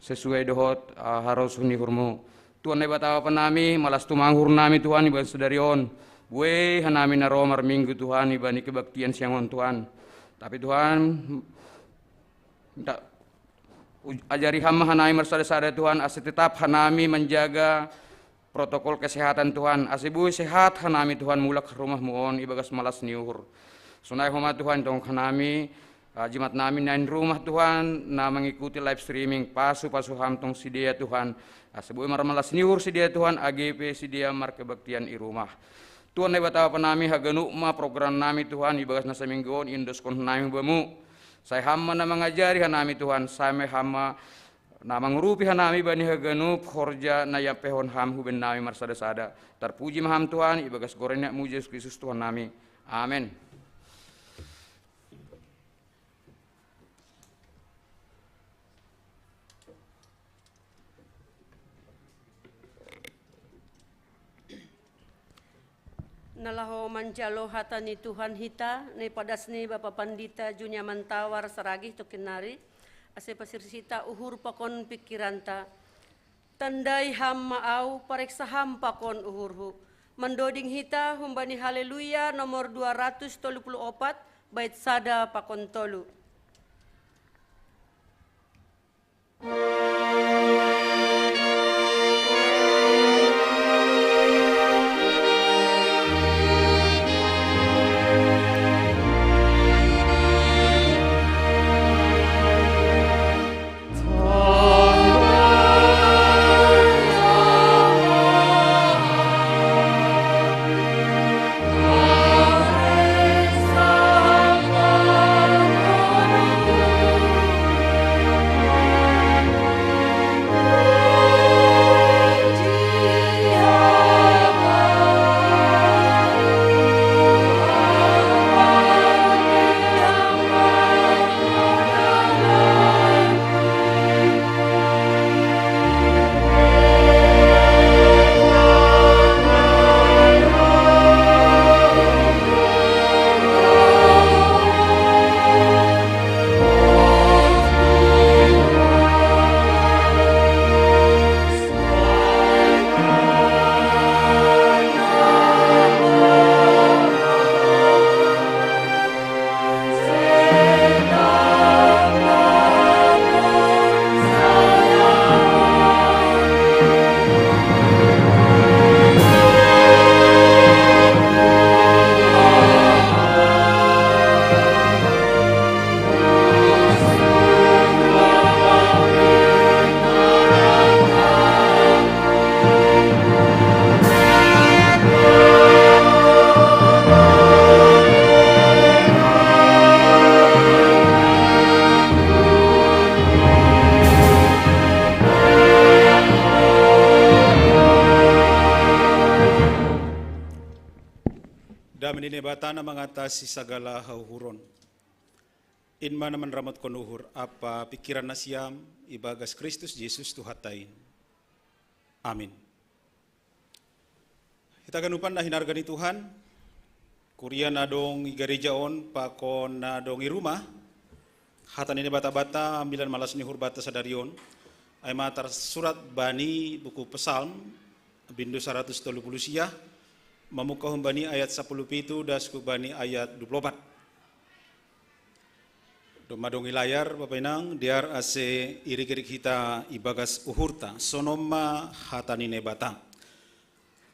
sesuai dohot, ah, harosuh ni uhurMu. Tuhan Naibata Bapa nami, malas tumang uhurnami Tuhan ibagas sadari on. Buei hanami na ro marminggu Tuhan ibani kebaktian siang on Tuhan. Tapi Tuhan, minta uj-, ajari Ham ma hanami marsada-sada Tuhan, ase tetap hanami manjaga protokol kesehatan Tuhan, ase boi sehat hanami Tuhan mulak rumahMu on ibagas malas ni uhur. Sonai homa Tuhan, tongtong hanami, ah, jemaatnami na i rumah Tuhan, na mangikuti live streaming, pasu-pasu Ham tong sidea Tuhan, ase boi marmalas ni uhur sidea Tuhan, age pe sidea markebaktian i rumah. Tuhan Naibata Bapa nami, haganup ma programnami Tuhan ibagas na saminggu on, iendoskon hanami hu Bamu. Sai Ham ma na mangajari hanami Tuhan, sai ma Ham ma na mangurupi hanami bani haganup horja na iampehon Ham hu bennami marsada-sada. Tarpuji ma Ham Tuhan, ibagas goar ni AnakMu Jesus Kristus Tuhannami. Amen. Na laho manjalo hata ni Tuhan hita, na ipadas ni Bapa Pandita Junia Mantawar Saragih tongkin nari, ase pasirsihta uhur pakon pingkiranta. Tandai Ham ma ahu, pareksa Ham pakon uhurhu. Mandoding hita humbani Haleluya nomor dua ratus tolu puluh opat, bait sada pakon tolu. Dame ni Naibata na mangatasi sagala hauhuron. In mana manramot konuhur apa pikiran nasiam ibagas Kristus Jesus Tuhan tain. Amin. Hita ganupan na hinarga ni Tuhan, kuria na dong i gareja on pakon na dong i rumah, hata ni Naibata-bata ambilan malas ni uhur bata sadari on, ai ma tarsurat bani buku Psalm, bindu saratus tolu puluh sia, mamuka humbani ayat sapuluh pitu das ku bani ayat dua puluh opat. Doma dong i layar, Bapa Inang, diar ase irik-irik hita ibagas uhurta, sonom ma hata ni Naibata.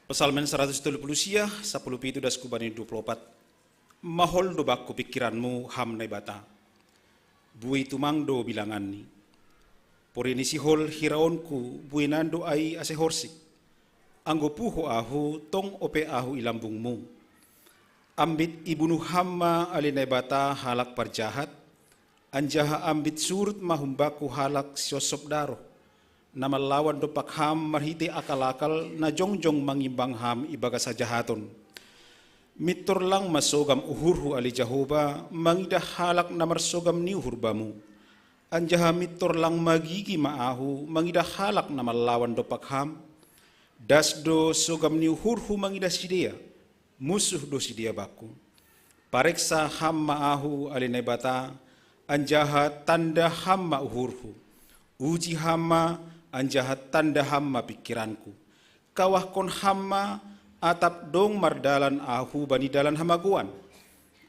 Psalmen saratus tolu puluh sia, sapuluh pitu das ku bani dua puluh opat. Mahol do bakku pikiranmu, Ham Naibata. Bui tumang do bilanganni. Pori ni sihol hiraonku, buinan do ai ase horsik. Anggo puho ahu, tong ope ahu i lambungmu. Ambit ibunu Ham ma ale Naibata halak parjahat, anjaha ambit surut ma humbakku halak siosop daroh, na mallawan dompak Ham marhite akal-akal na jongjong mangimbang Ham ibagas hajahaton. Mintor lang masogam uhurhu ale Jahowa, mangidah halak na marsogam ni uhur Bamu. Anjaha mintor lang magigi ma ahu, mangidah halak na mallawan dompak Ham. Das do sogam ni uhurhu mangidah sidea, musuh do sidea bakku. Pareksa Ham ma ahu ale Naibata, anjaha tanda Ham ma uhurhu. Uji Ham ma, anjaha tanda Ham ma pikiranku. Kawahkon Ham ma, atap dong mardalan ahu bani dalan hamagoan.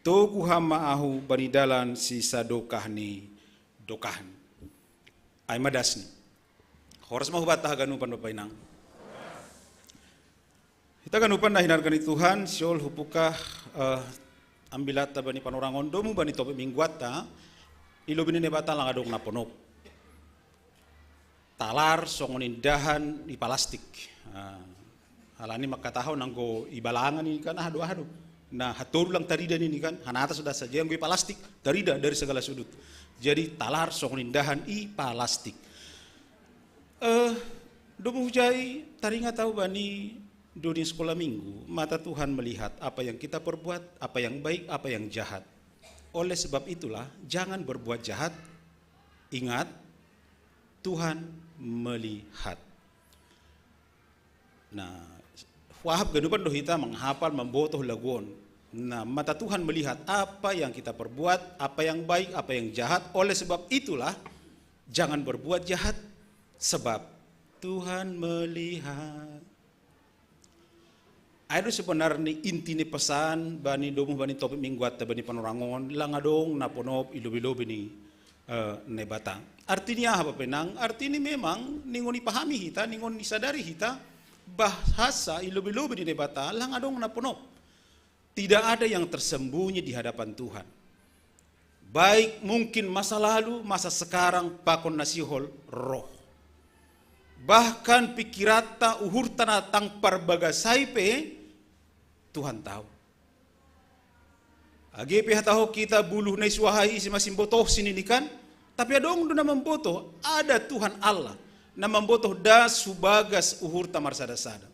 Togu Ham ma ahu bani dalan sisadokah ni dokahni. Ai ma dasni. Horas ma hubanta haganupan Bapa Inang. Hita ganupan na hinarga ni Tuhan, sihol hupuka, eh, ambilatta bani panorangon domu bani topik mingguatta, i lobei ni Naibata lang adong na ponop. Talar songon indahan i palastik. Ah, halani mangkatahon anggo i balangan i kan aha do, aha do. Na hatoru lang tarida nini kan, hanatas das saja, anggo i palastik tarida dari segala sudut. Jadi talar songon indahan i palastik. Eh, domu hujai taringat au bani doni sekolah minggu, mata Tuhan melihat apa yang kita perbuat, apa yang baik, apa yang jahat. Oleh sebab itulah, jangan berbuat jahat. Ingat, Tuhan melihat. Nah, huahap ganupan do hita manghapal, mambotoh lagu on. Nah, mata Tuhan melihat apa yang kita perbuat, apa yang baik, apa yang jahat. Oleh sebab itulah, jangan berbuat jahat, sebab Tuhan melihat. Ai do sebenarni inti ni pesan bani domu bani topik mingguatta bani panorangon, lang adong na ponop i lobei-lobei ni, eh, Naibata. Artini aha Bapa Inang? Artini memang ningon ipahami hita, ningon isadari hita, bahasa i lobei-lobei ni Naibata lang adong na ponop. Tidak ada yang tersembunyi di hadapan Tuhan. Baik mungkin masa lalu, masa sekarang, pakon na sihol ro. Bahkan pikiranta, uhurta na tang parbagasai pe Tuhan tahu. Age pe hatahon hita buluh na i suahai ise ma simbotohsi nini kan, tapi adong do na mambotoh, ada Tuhan Allah na mambotoh das hu bagas uhurta marsada-sada.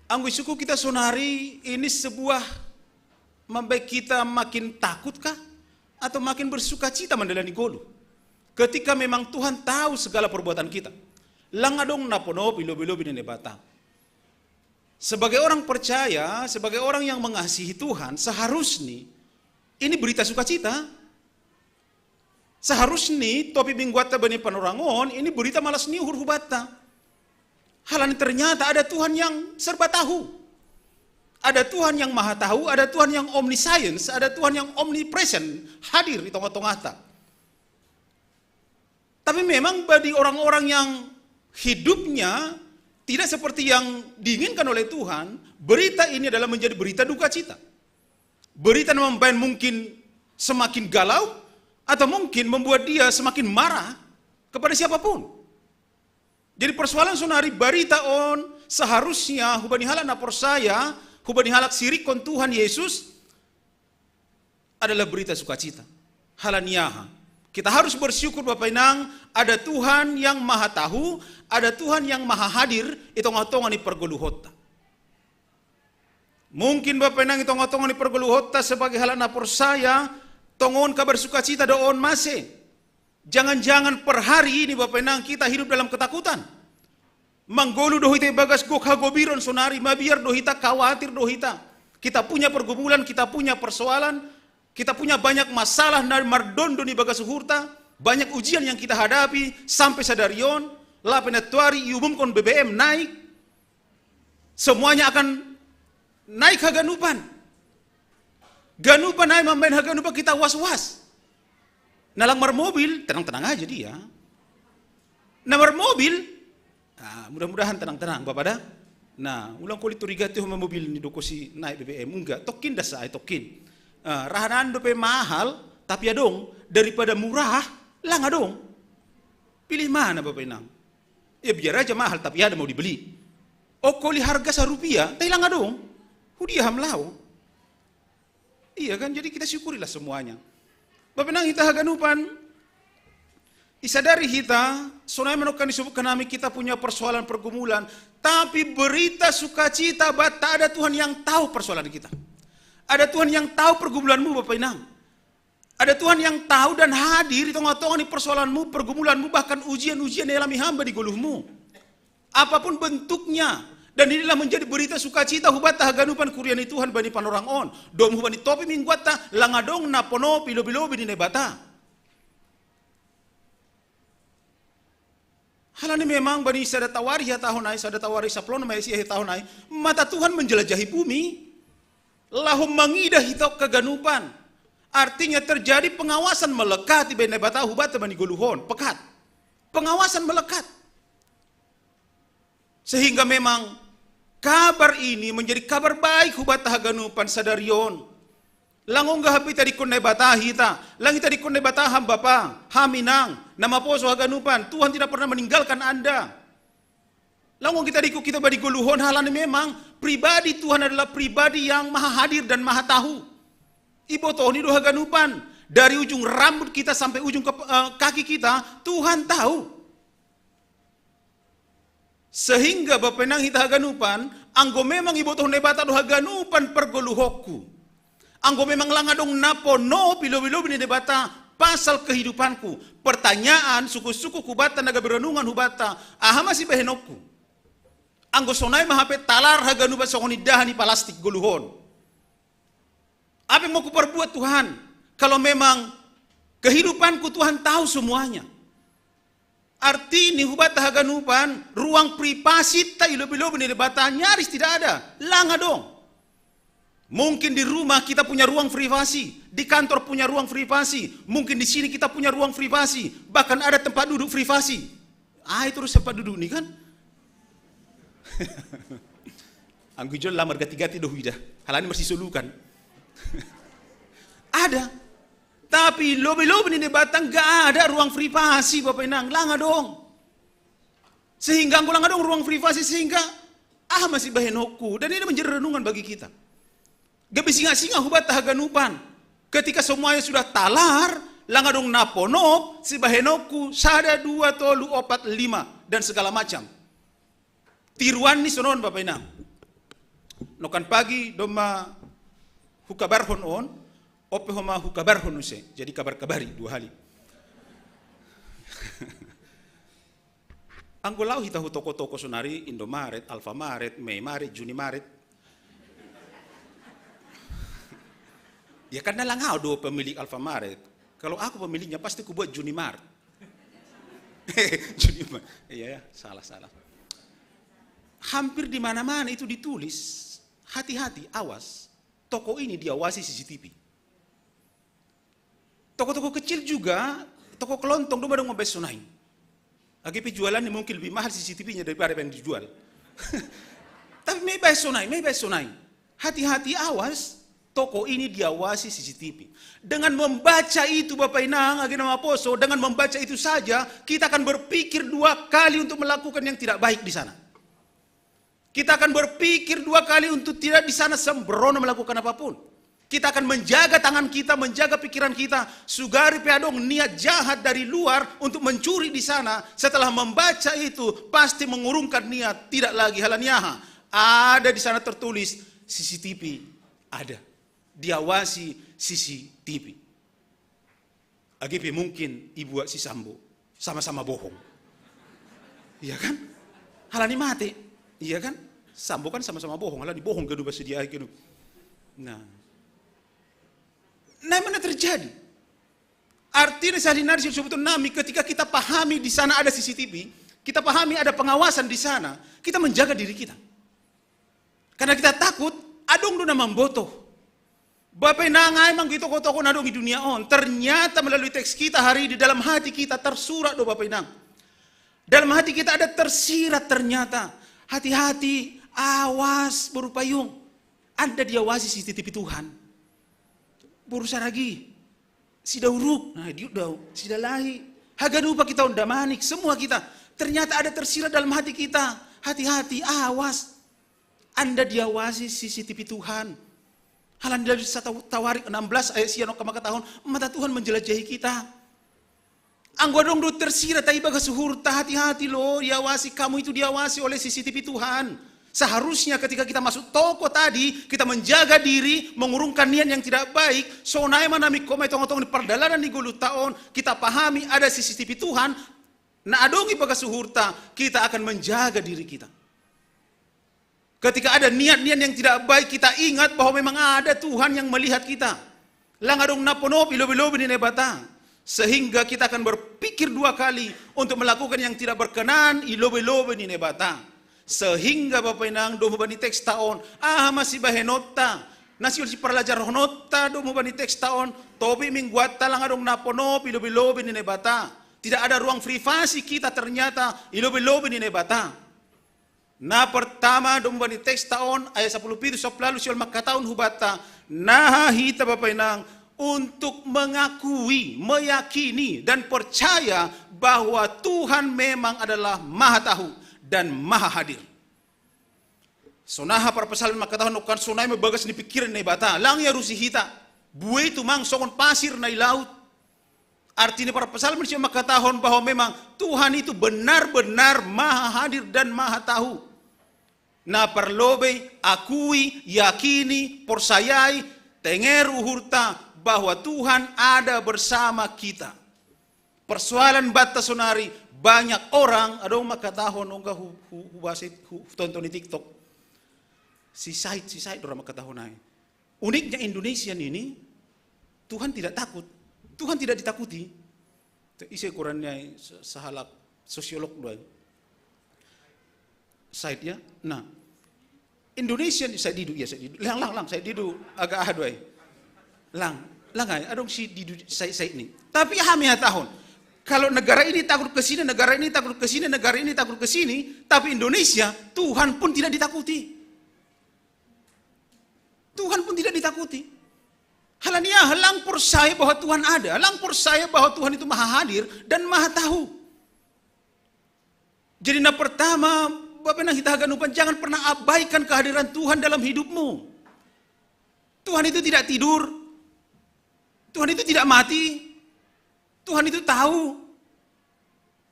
Anggo isukkun hita sonari, ini sebuah mambaen hita makin takut kah? Atau makin bersukacita mandalani ngolu? Ketika memang Tuhan tahu segala perbuatan kita. Lang adong na ponop i lobei-lobei ni Naibata. Sebagai orang percaya, sebagai orang yang mengasihi Tuhan, seharusnya ini berita sukacita. Seharusnya topik mingguatta bani panorangon ini berita malas ni uhur hubanta. Halani ternyata ada Tuhan yang serba tahu. Ada Tuhan yang maha tahu, ada Tuhan yang omniscience, ada Tuhan yang omnipresent, hadir di tengah-tengahta. Tapi memang bagi orang-orang yang hidupnya tidak seperti yang diinginkan oleh Tuhan, berita ini adalah menjadi berita duka cita. Berita yang membuat mungkin semakin galau atau mungkin membuat dia semakin marah kepada siapapun. Jadi persoalan sonari, berita on seharusnya hubani halak na porsaya, hubani halak sirikkon Tuhan Yesus adalah berita sukacita. Halani aha? Kita harus bersyukur Bapa Inang, ada Tuhan yang maha tahu, ada Tuhan yang maha hadir di tengah-tengah ni pergoluhonta. Mungkin Bapa Inang di tengah-tengah ni pergoluhonta sebagai halak na porsaya, Tong on kabar sukacita do on mase. Jangan-jangan per hari ini, Bapak Inang, kita hidup dalam ketakutan. Manggolu do hita ibagas gok hagobiron sonari, mabiar do hita, khawatir do hita. Kita punya pergumulan, kita punya persoalan, kita punya banyak masalah na mardondon ibagas uhurta, banyak ujian yang kita hadapi sampai sadari on, lape na tuari iumumkon B B M naik, semuanya akan naik haganupan. Ganupan naik, mambaen haganupan kita was-was. Na lang marmobil, tenang-tenang aja dia. Na marmobil, ah, mudah-mudahan tenang-tenang, Bapak da. Nah, ulang kulit curiga tuh sama mobil ini doko si naik B B M. Enggak, tokin dasa ai tokin. Ah, rahanan dope mahal, tapi adong, daripada murah, lang adong. Pilih mana, Bapak Inang? Ya biar aja mahal, tapi ada mau dibeli. Okoli harga sarupiah, tai lang adong. Hudia ham lao. Iya kan, jadi kita syukurilah semuanya. Bapak Inang, hita haganupan, isadari hita, sonai manokkan disebutkan nami kita punya persoalan pergumulan, tapi berita sukacita ba tak ada Tuhan yang tahu persoalan kita. Ada Tuhan yang tahu pergumulanmu, Bapak Inang. Ada Tuhan yang tahu dan hadir di tengah-tengah ini persoalanmu, pergumulanmu, bahkan ujian-ujian yang alami hamba di goluhmu. Apapun bentuknya, dan inilah menjadi berita sukacita hubata haganupan kuria ni Tuhan bani panorang on. Dom hubani topi mingguatta, lang adong na pono pilobi-lobi ni Naibata. Halani memang bani sada tawari ya tahun ai, sada tawari saplon mai sia ya tahun ai, mata Tuhan menjelajahi bumi. Laho mangidah hita kaganupan. Artinya terjadi pengawasan melekat di bani Naibata hubata bani goluhon, pekat. Pengawasan melekat. Sehingga memang kabar ini menjadi kabar baik hubata haganupan sadari on. Lang ongga hapita dikon Naibata hita, lang hita dikon Naibata ham Bapa, ham Inang, na maposo haganupan, Tuhan tidak pernah meninggalkan Anda. Lang ongga hita dikon hita bani goluhon halani memang pribadi Tuhan adalah pribadi yang maha hadir dan maha tahu. Ibotohni do haganupan, dari ujung rambut kita sampai ujung ke, eh, kaki kita, Tuhan tahu. Sehingga Bapak Inang hita haganupan, anggo memang ibotoh Naibata do haganupan pergoluhonku. Anggo memang lang adong na pono pilobi-lobi ni Naibata pasal kehidupanku. Pertanyaan, suku-suku hubata na gabe renungan hubata, aha ma sibahenonku? Anggo sonai ma hape talar haganupan songon indahan i palastik goluhon. Apa yang mau kuperbuat Tuhan? Kalau memang kehidupanku Tuhan tahu semuanya. Artini hubata haganupan, ruang privasi ta ilobi-lobi ni Debata nyaris tidak ada. Lang adong. Mungkin di rumah kita punya ruang privasi, di kantor punya ruang privasi, mungkin di sini kita punya ruang privasi, bahkan ada tempat duduk privasi. Ah, itu harus tempat duduk nih kan? Anggo ijon lamar gati-gati do huida. Halani masih solukan. Ada. Tapi lobi-lobi ni Debata nggak ada ruang privasi, Bapak Inang. Lang adong. Sehingga anggo lang adong ruang privasi, sehingga aha ma sibahenonku. Dan ini menjadi renungan bagi kita. Gabe singa-singa hubata haganupan. Ketika semuanya sudah talar, lang adong na ponop, sibahenonku, sada, dua, tolu, opat, lima, dan segala macam. Tiruan ni sonon, Bapak Inang. Nokan pagi domma hukabarhon on, ope homa hukabarhon use. Jadi kabar-kabari dua hali. Anggo lao hita hu toko-toko sonari, Indomaret, Alfamaret, Meimaret, Junimaret. Ya kan na lang au do pemilik Alfamaret. Kalau aku pemiliknya pasti kubuat Junimart. Junimart. Iya ya, salah, salah. Hampir di mana-mana itu ditulis, hati-hati, awas, toko ini diawasi C C T V. Toko-toko kecil juga, toko kelontong, doma dong mambaen sonai. Age pe jualannya mungkin lebih mahal C C T V-nya daripada yang dijual. Tapi ma ibaen sonai, ma ibaen sonai. Hati-hati, awas, toko ini diawasi C C T V. Dengan membaca itu, Bapak Inang, age na maposo, dengan membaca itu saja, kita akan berpikir dua kali untuk melakukan yang tidak baik di sana. Kita akan berpikir dua kali untuk tidak di sana sembrono melakukan apapun. Kita akan menjaga tangan kita, menjaga pikiran kita. Sugari pe adong niat jahat dari luar untuk mencuri di sana, setelah membaca itu, pasti mengurungkan niat, tidak lagi. Halani aha? Ada di sana tertulis C C T V, ada. Diawasi C C T V. Age pe mungkin ibuat si Sambo, sama-sama bohong. Iya kan? Halani mate. Iya kan? Sambo kan sama-sama bohong, halani bohong ganup basedia ganup. Nah. Nah, mana terjadi? Artinya sehari-hari sebetulnya nami, ketika kita pahami di sana ada C C T V, kita pahami ada pengawasan di sana, kita menjaga diri kita. Karena kita takut, adong do na mamboto. Bapa inang, ai manggo i toko-toko na dong i dunia on, ternyata melalui teks kita hari di dalam hati kita tersurat do, Bapa inang. Dalam hati kita ada tersirat ternyata. Hati-hati, awas, boru payung. Anda diawasi C C T V Tuhan. Boru Saragi, si Dauruk, nah, diuk dau, si Dalahi. Haganupa kita, Onda Manik, semua kita. Ternyata ada tersirat dalam hati kita. Hati-hati, awas. Anda diawasi C C T V Tuhan. Halani dari satu Tawarik enam belas ayat sia no ka makatahon, mata Tuhan menjelajahi kita. Anggo adong do tersirat ibagas uhurta, hati-hati lo, diawasi, kamu itu diawasi oleh C C T V Tuhan. Seharusnya ketika kita masuk toko tadi, kita menjaga diri, mengurungkan niat yang tidak baik, sonai ma nami koma i tongah-tongah ni pardalanan ni goluhta on, kita pahami ada C C T V Tuhan, na adong ibagas uhurta, kita akan menjaga diri kita. Ketika ada niat-niat yang tidak baik, kita ingat bahwa memang ada Tuhan yang melihat kita. Lang adong na ponop i lobei-lobei ni Naibata. Sehingga kita akan berpikir dua kali untuk melakukan yang tidak berkenan i lobei-lobei ni Naibata. Sehingga Bapa inang, domu bani teksta on, aha ma sibahenonta, na sihol siparlajarhononta domu bani teksta on, topik mingguanta, lang adong na ponop i lobei-lobei ni Naibata. Tidak ada ruang privasi kita ternyata i lobei-lobei ni Naibata. Na pertama, domu bani teksta on, ayat sapuluh pitu, sapuluh lalu sihol mangkatahon hubanta, naha hita Bapa inang untuk mengakui, meyakini, dan percaya bahwa Tuhan memang adalah Maha Tahu dan Maha Hadir. Sonaha parpsalmen mangkatahon, kan sonai ma bagas ni pikiran ni Naibata, lang iarusi hita. Buei tumang songon pasir na i laut. Arti ni parpsalmen sihol mangkatahon bahwa memang Tuhan itu benar-benar Maha Hadir dan Maha Tahu. Na parlobei, akui, yakini, porsayai, tenger uhurta bahwa Tuhan ada bersama kita. Persoalan banta sonari, banyak orang adong mangkatahon, ongga hu, hu, hu, hu, hu tonton di TikTok. Si Said, si Said do ra mangkatahon ai. Uniknya Indonesian ini, Tuhan tidak takut. Tuhan tidak ditakuti. Ise ukurannya, se-, sahalak sosiolog do ai. Said ya. Nah, Indonesian, Said Didu, iya, Said Didu. Lang, lang, lang, Said Didu agak aha do ai. Lang, lang ai, adong si Didu, Said, Said ni. Tapi hami hatahon, kalau negara ini takut ke sini, negara ini takut ke sini, negara ini takut ke sini, tapi Indonesia, Tuhan pun tidak ditakuti. Tuhan pun tidak ditakuti. Halani aha? Lang porsaya bahwa Tuhan ada, lang porsaya bahwa Tuhan itu Maha Hadir dan Maha Tahu. Jadi, na pertama, Bapa inang hita haganupan, jangan pernah abaikan kehadiran Tuhan dalam hidupmu. Tuhan itu tidak tidur. Tuhan itu tidak mati. Tuhan itu tahu.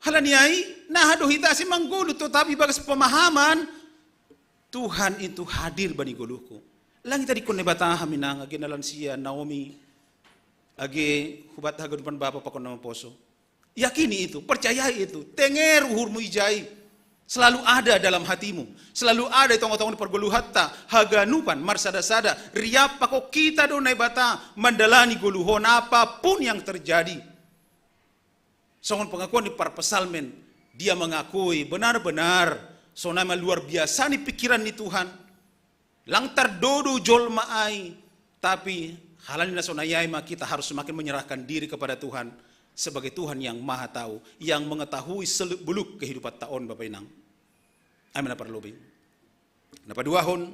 Halani ai, naha do hita asa manggoluh, tetapi bagas pemahaman Tuhan itu hadir bani goluhku. Lang hita dikon Naibata hami nang, age na lansia, Naomi, age hubanta haganupan bapa pakon na mamposo. Yakini itu, percayai itu, tenger uhurmu ijai. Selalu ada dalam hatimu, selalu ada di tongah-tongah ni pargoluhanta, haganupan marsada-sada, riap pakon hita do Naibata mandalani goluh on apapun yang terjadi. Songon pengakuan ni parpsalmen, dia mengakui benar-benar sonai ma luar biasa ni pikiran ni Tuhan. Lang tardodo jolma ai, tapi halani na sonai ai ma kita harus semakin menyerahkan diri kepada Tuhan sebagai Tuhan yang Maha Tahu, yang mengetahui seluk-beluk kehidupanta on, Bapa inang. Ai ma na parlobei. Na paduahon,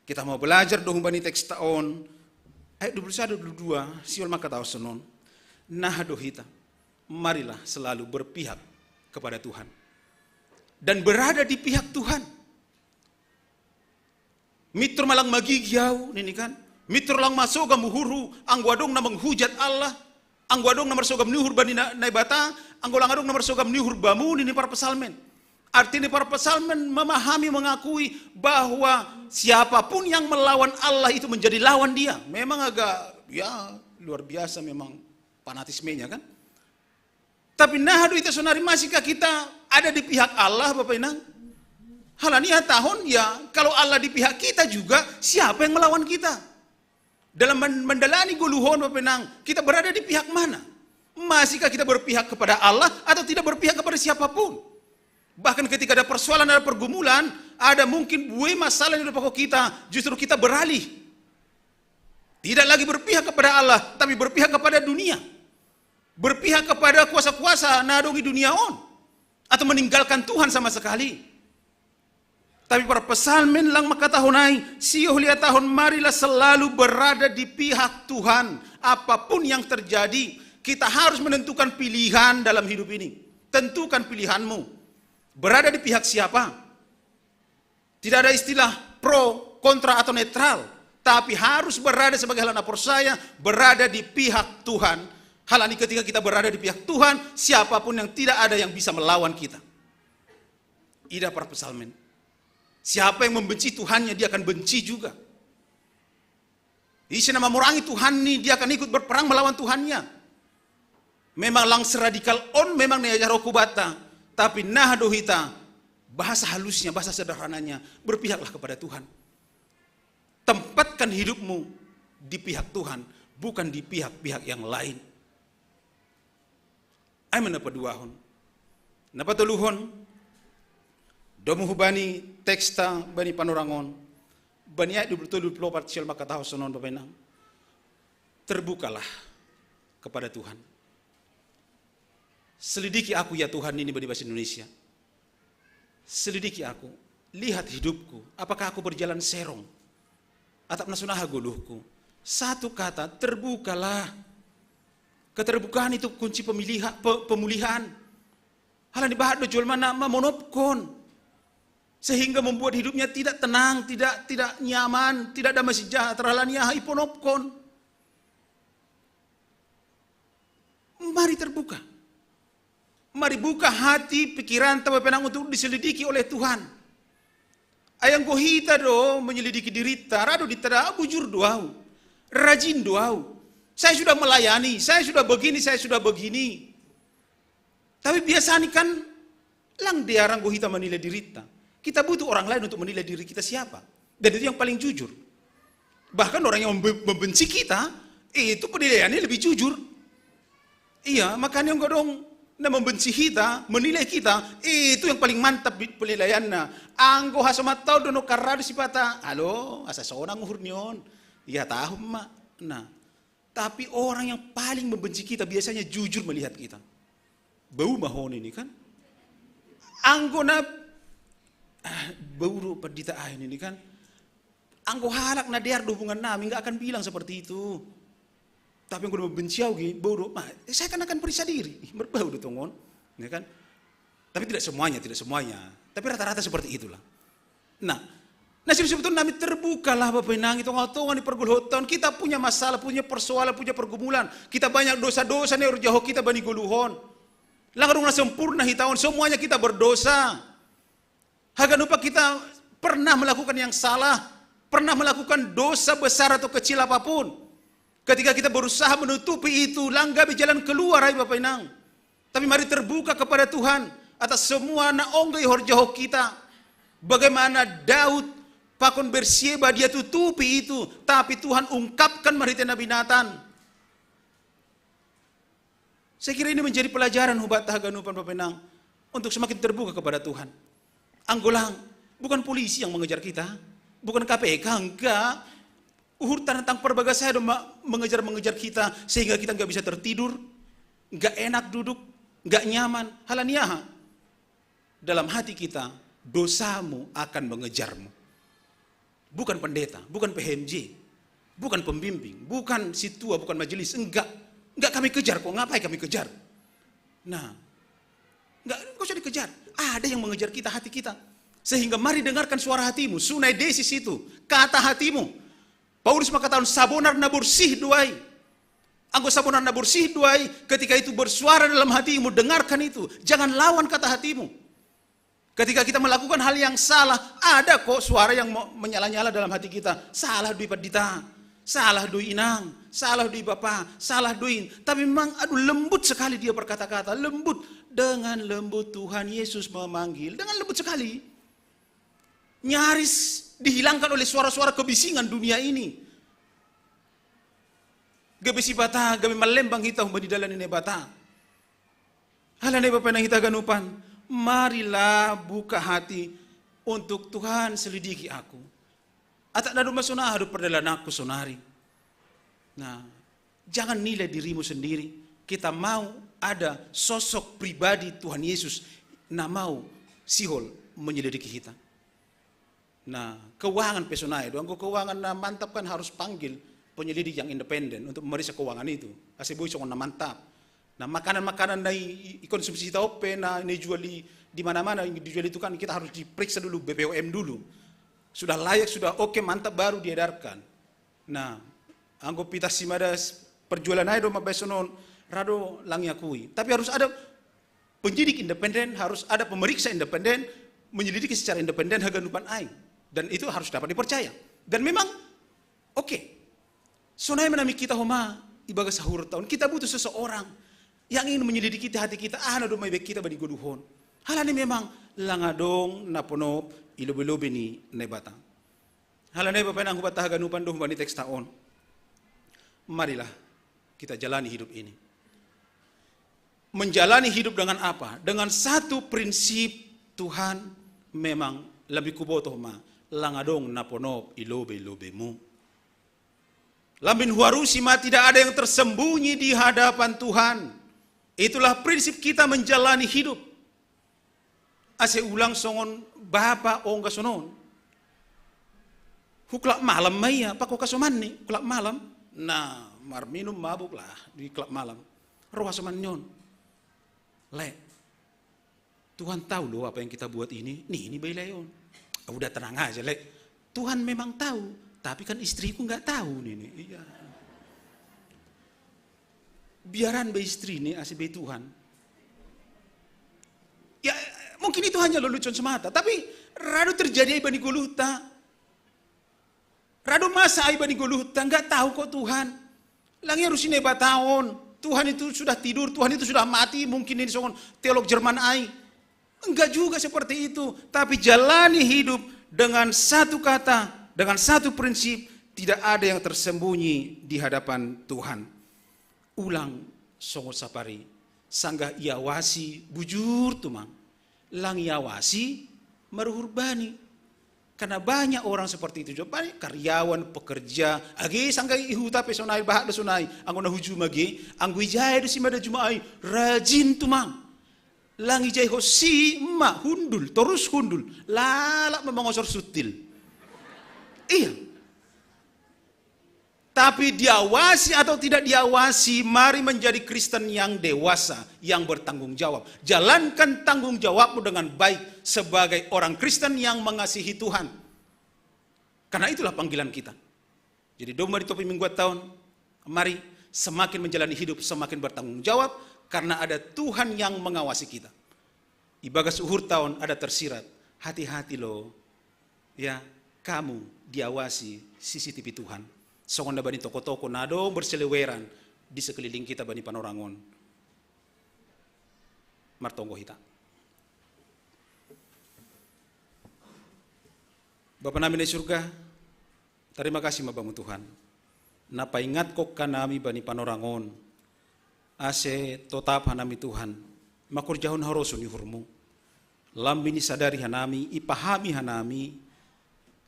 kita mau belajar do humbani teksta on, ayat dua puluh satu, dua puluh dua, sihol mangkatahon sonon, naha do hita, marilah selalu berpihak kepada Tuhan dan berada di pihak Tuhan. Mintor ma lang magigi au, nini kan. Mintor lang masogam uhurhu, anggo adong na menghujat Allah, anggo adong na marsogam ni uhur bani Na-, Naibata, anggo lang adong na marsogam ni uhur bamu, nini parpsalmen. Arti ni parpsalmen memahami, mengakui bahwa siapapun yang melawan Allah itu menjadi lawan dia. Memang agak, ya, luar biasa memang. Fanatismenya kan. Tapi nah, hadu ita sonari, masihkah kita ada di pihak Allah, Bapak Inang? Halania tahun ya, kalau Allah di pihak kita juga, siapa yang melawan kita? Dalam men- mendalani goluhon, Bapak Inang, kita berada di pihak mana? Masihkah kita berpihak kepada Allah atau tidak berpihak kepada siapapun? Bahkan ketika ada persoalan, ada pergumulan, ada mungkin buah masalah yang ada pokok kita, justru kita beralih. Tidak lagi berpihak kepada Allah, tapi berpihak kepada dunia. Berpihak kepada kuasa-kuasa na dong di dunia on. Atau meninggalkan Tuhan sama sekali. Tapi para pesalmen lang makatahonai, sio hulia tahun, marilah selalu berada di pihak Tuhan. Apapun yang terjadi, kita harus menentukan pilihan dalam hidup ini. Tentukan pilihanmu. Berada di pihak siapa? Tidak ada istilah pro, kontra, atau netral. Tapi harus berada sebagai halana persaya, berada di pihak Tuhan. Halani ketika kita berada di pihak Tuhan, siapapun yang tidak ada yang bisa melawan kita. Ida para pesalmen. Siapa yang membenci Tuhannya, dia akan benci juga. Ise na mamorangi Tuhan ni, dia akan ikut berperang melawan Tuhannya. Memang lang seradikal on, memang ni ajar hukum bata. Tapi nah do hita, bahasa halusnya, bahasa sederhananya, berpihaklah kepada Tuhan. Tempatkan hidupmu di pihak Tuhan, bukan di pihak-pihak yang lain. Ai mana paduahon. Na patoluhon, domu hubani teksta bani panorangon, bani ayat dua puluh tolu, dua puluh empat, sial makataho sonon, Bapak Inang. Terbukalah kepada Tuhan. Selidiki aku ya Tuhan, ini bani bahasa Indonesia. Selidiki aku, lihat hidupku, apakah aku berjalan serong? Atap nasuna hagoluhku. Satu kata, terbukalah. Keterbukaan itu kunci pemilihan, pe- pemulihan. Halani bahat do jolma na mamonopkon. Sehingga membuat hidupnya tidak tenang, tidak tidak nyaman, tidak ada masih jahat. Halani aha, iponopkon. Mari terbuka. Mari buka hati, pikiran, tawa penang untuk diselidiki oleh Tuhan. Ai anggo hita do menyelidiki dirita, ra do ditada, bujur do au, rajin do au. Saya sudah melayani, saya sudah begini, saya sudah begini. Tapi biasanya kan lang diarang go hita menilai dirita. Kita butuh orang lain untuk menilai diri kita siapa. Dan itu yang paling jujur. Bahkan orang yang membe- membenci kita, itu penilaiannya lebih jujur. Iya, makanya engkau dong, na membenci kita, menilai kita, itu yang paling mantap di penilaiannya. Anggo hasomat tau dono karadu sipata, alo, asa sonang uhur nion. Iya, tahu mak. Nah, tapi orang yang paling membenci kita biasanya jujur melihat kita. Bau mahon ini kan. Anggo na, ah, bau do pandita ain ini kan. Anggo halak na dear do hubungan nami, nggak akan bilang seperti itu. Tapi anggo membenci au, bau do, mah, saya kan akan periksa diri. Ih, berbau do tongon, ya kan? Tapi tidak semuanya, tidak semuanya. Tapi rata-rata seperti itulah. Nah, nah, sebetulnya nami terbukalah, Bapak Inang, itu tonga-tonga di pergulhotan. Kita punya masalah, punya persoalan, punya pergumulan. Kita banyak dosa-dosa ni, urjaho kita bani goluhon. Lang dung na sempurna hita on, semuanya kita berdosa. Haganup kita pernah melakukan yang salah, pernah melakukan dosa besar atau kecil apapun. Ketika kita berusaha menutupi itu, lang gabe jalan keluar, hai Bapak Inang. Tapi mari terbuka kepada Tuhan atas semua na onggo ihorjaho kita. Bagaimana Daud pakon Bersyeba, dia tutupi itu, tapi Tuhan ungkapkan marhite Nabi Natan. Saya kira ini menjadi pelajaran hubat haganupan, Bapak Inang, untuk semakin terbuka kepada Tuhan. Anggo lang, bukan polisi yang mengejar kita, bukan K P K, enggak. Uhur tanah tang perbagas saya dong mengejar-mengejar kita sehingga kita nggak bisa tertidur, nggak enak duduk, nggak nyaman. Halani aha? Dalam hati kita, dosamu akan mengejarmu. Bukan pendeta, bukan P H M J, bukan pembimbing, bukan situa, bukan majelis. Enggak, enggak kami kejar kok. Ngapain kami kejar? Nah, enggak, enggak usah dikejar. Ada yang mengejar kita, hati kita. Sehingga mari dengarkan suara hatimu. Sunai desis itu, kata hatimu. Paulus mengatakan, sabonar na borsih do ai. Anggo sabonar na borsih do ai, ketika itu bersuara dalam hatimu, dengarkan itu. Jangan lawan kata hatimu. Ketika kita melakukan hal yang salah, ada kok suara yang menyala-nyala dalam hati kita. Salah do i pandita. Salah doi inang, salah doi bapa, salah doi. Tapi memang aduh lembut sekali dia berkata-kata, lembut. Dengan lembut Tuhan Yesus memanggil, dengan lembut sekali. Nyaris dihilangkan oleh suara-suara kebisingan dunia ini. Gabe sipata, gabe malembang hita humbani dalan ni Naibata. Alani bapa inang hita haganupan, marilah buka hati untuk Tuhan selidiki aku. Atak nadu masona hadu perdalan aku sonari. Nah, jangan nilai dirimu sendiri. Kita mau ada sosok pribadi Tuhan Yesus na mau sihol menyelidiki kita. Nah, keuangan pe sonai do, anggo keuangan na mantap kan harus panggil penyelidik yang independen untuk memeriksa keuangan itu. Ase boi songon na mantap. Nah, makanan-makanan na i-, i-, ikonsumsi hita on pe na, na ijual i, di mana-mana yang dijual itu kan kita harus diperiksa dulu B P O M dulu. Sudah layak, sudah oke, mantap, baru diedarkan. Nah, anggo pitah simada s-, perjualan ai do mambahen sonon, ra do lang iakui. Tapi harus ada penyidik independen, harus ada pemeriksa independen, menyelidiki secara independen haganupan ai. Dan itu harus dapat dipercaya. Dan memang, oke. Sonai ma nami kita homa ibagas sahur taon. Kita butuh seseorang yang ingin menyelidiki hati kita, aha na do maibaen kita bani goluhon. Halani memang lang adong na ponop i lobe-lobe ni Naibata. Halani bapa inang hubanta haganupan do humbani teksta on. Marilah kita jalani hidup ini. Menjalani hidup dengan apa? Dengan satu prinsip, Tuhan, memang lambin huboto ma, lang adong na ponop i lobe-lobemu. Lambin hualusi ma, tidak ada yang tersembunyi di hadapan Tuhan. Itulah prinsip kita menjalani hidup. Ase ulang songon bapa ongga sonon. Huklap malam ma ia, pakko hasomanni, huklap malam. Nah, marminum mabuk lah di klub malam. Ro hasomanni on. Lek, Tuhan tahu loh apa yang kita buat ini. Nih, ini bailai on. Ah, udah tenang aja, Lek. Tuhan memang tahu, tapi kan istriku nggak tahu nih, nih. Iya. Biaran be istri nih, ase be Tuhan. Ya, mungkin itu hanya lelucon semata, tapi ra do terjadi ai bani goluhta. Ra do masa ai bani goluhta, nggak tahu kok Tuhan. Lang ia rusi Naibata on, Tuhan itu sudah tidur, Tuhan itu sudah mati, mungkin ini songon teolog Jerman ai. Enggak juga seperti itu, tapi jalani hidup dengan satu kata, dengan satu prinsip, tidak ada yang tersembunyi di hadapan Tuhan. Ulang songon sapari, sanggah iawasi bujur tumang. Lang iawasi maruhur bani. Karena banyak orang seperti itu. Coba karyawan, pekerja, age sanggah i huta pe sonai, bahat do sonai. Anggo na hujuma age, anggo ijai do simada juma ai, rajin tumang. Lang ijai ho si ma hundul, torus hundul. Lalap ma mangosor sutil. Iya. Tapi diawasi atau tidak diawasi, mari menjadi Kristen yang dewasa, yang bertanggung jawab. Jalankan tanggung jawabmu dengan baik sebagai orang Kristen yang mengasihi Tuhan. Karena itulah panggilan kita. Jadi domma di topi mingguan taon, mari semakin menjalani hidup semakin bertanggung jawab karena ada Tuhan yang mengawasi kita. Ibagas uhur taon ada tersirat, hati-hati lo, ya, kamu diawasi C C T V Tuhan. Songon na bani toko-toko na adong berseleweran di sekeliling kita bani panorang on. Martonggo hita. Bapa nami na i surga, tarima kasih ma Bamu Tuhan, na paingatkon hanami bani panorang on, ase totap hanami Tuhan, mangkorjahon harosuh ni uhurMu. Lambin isadari hanami, ipahami hanami,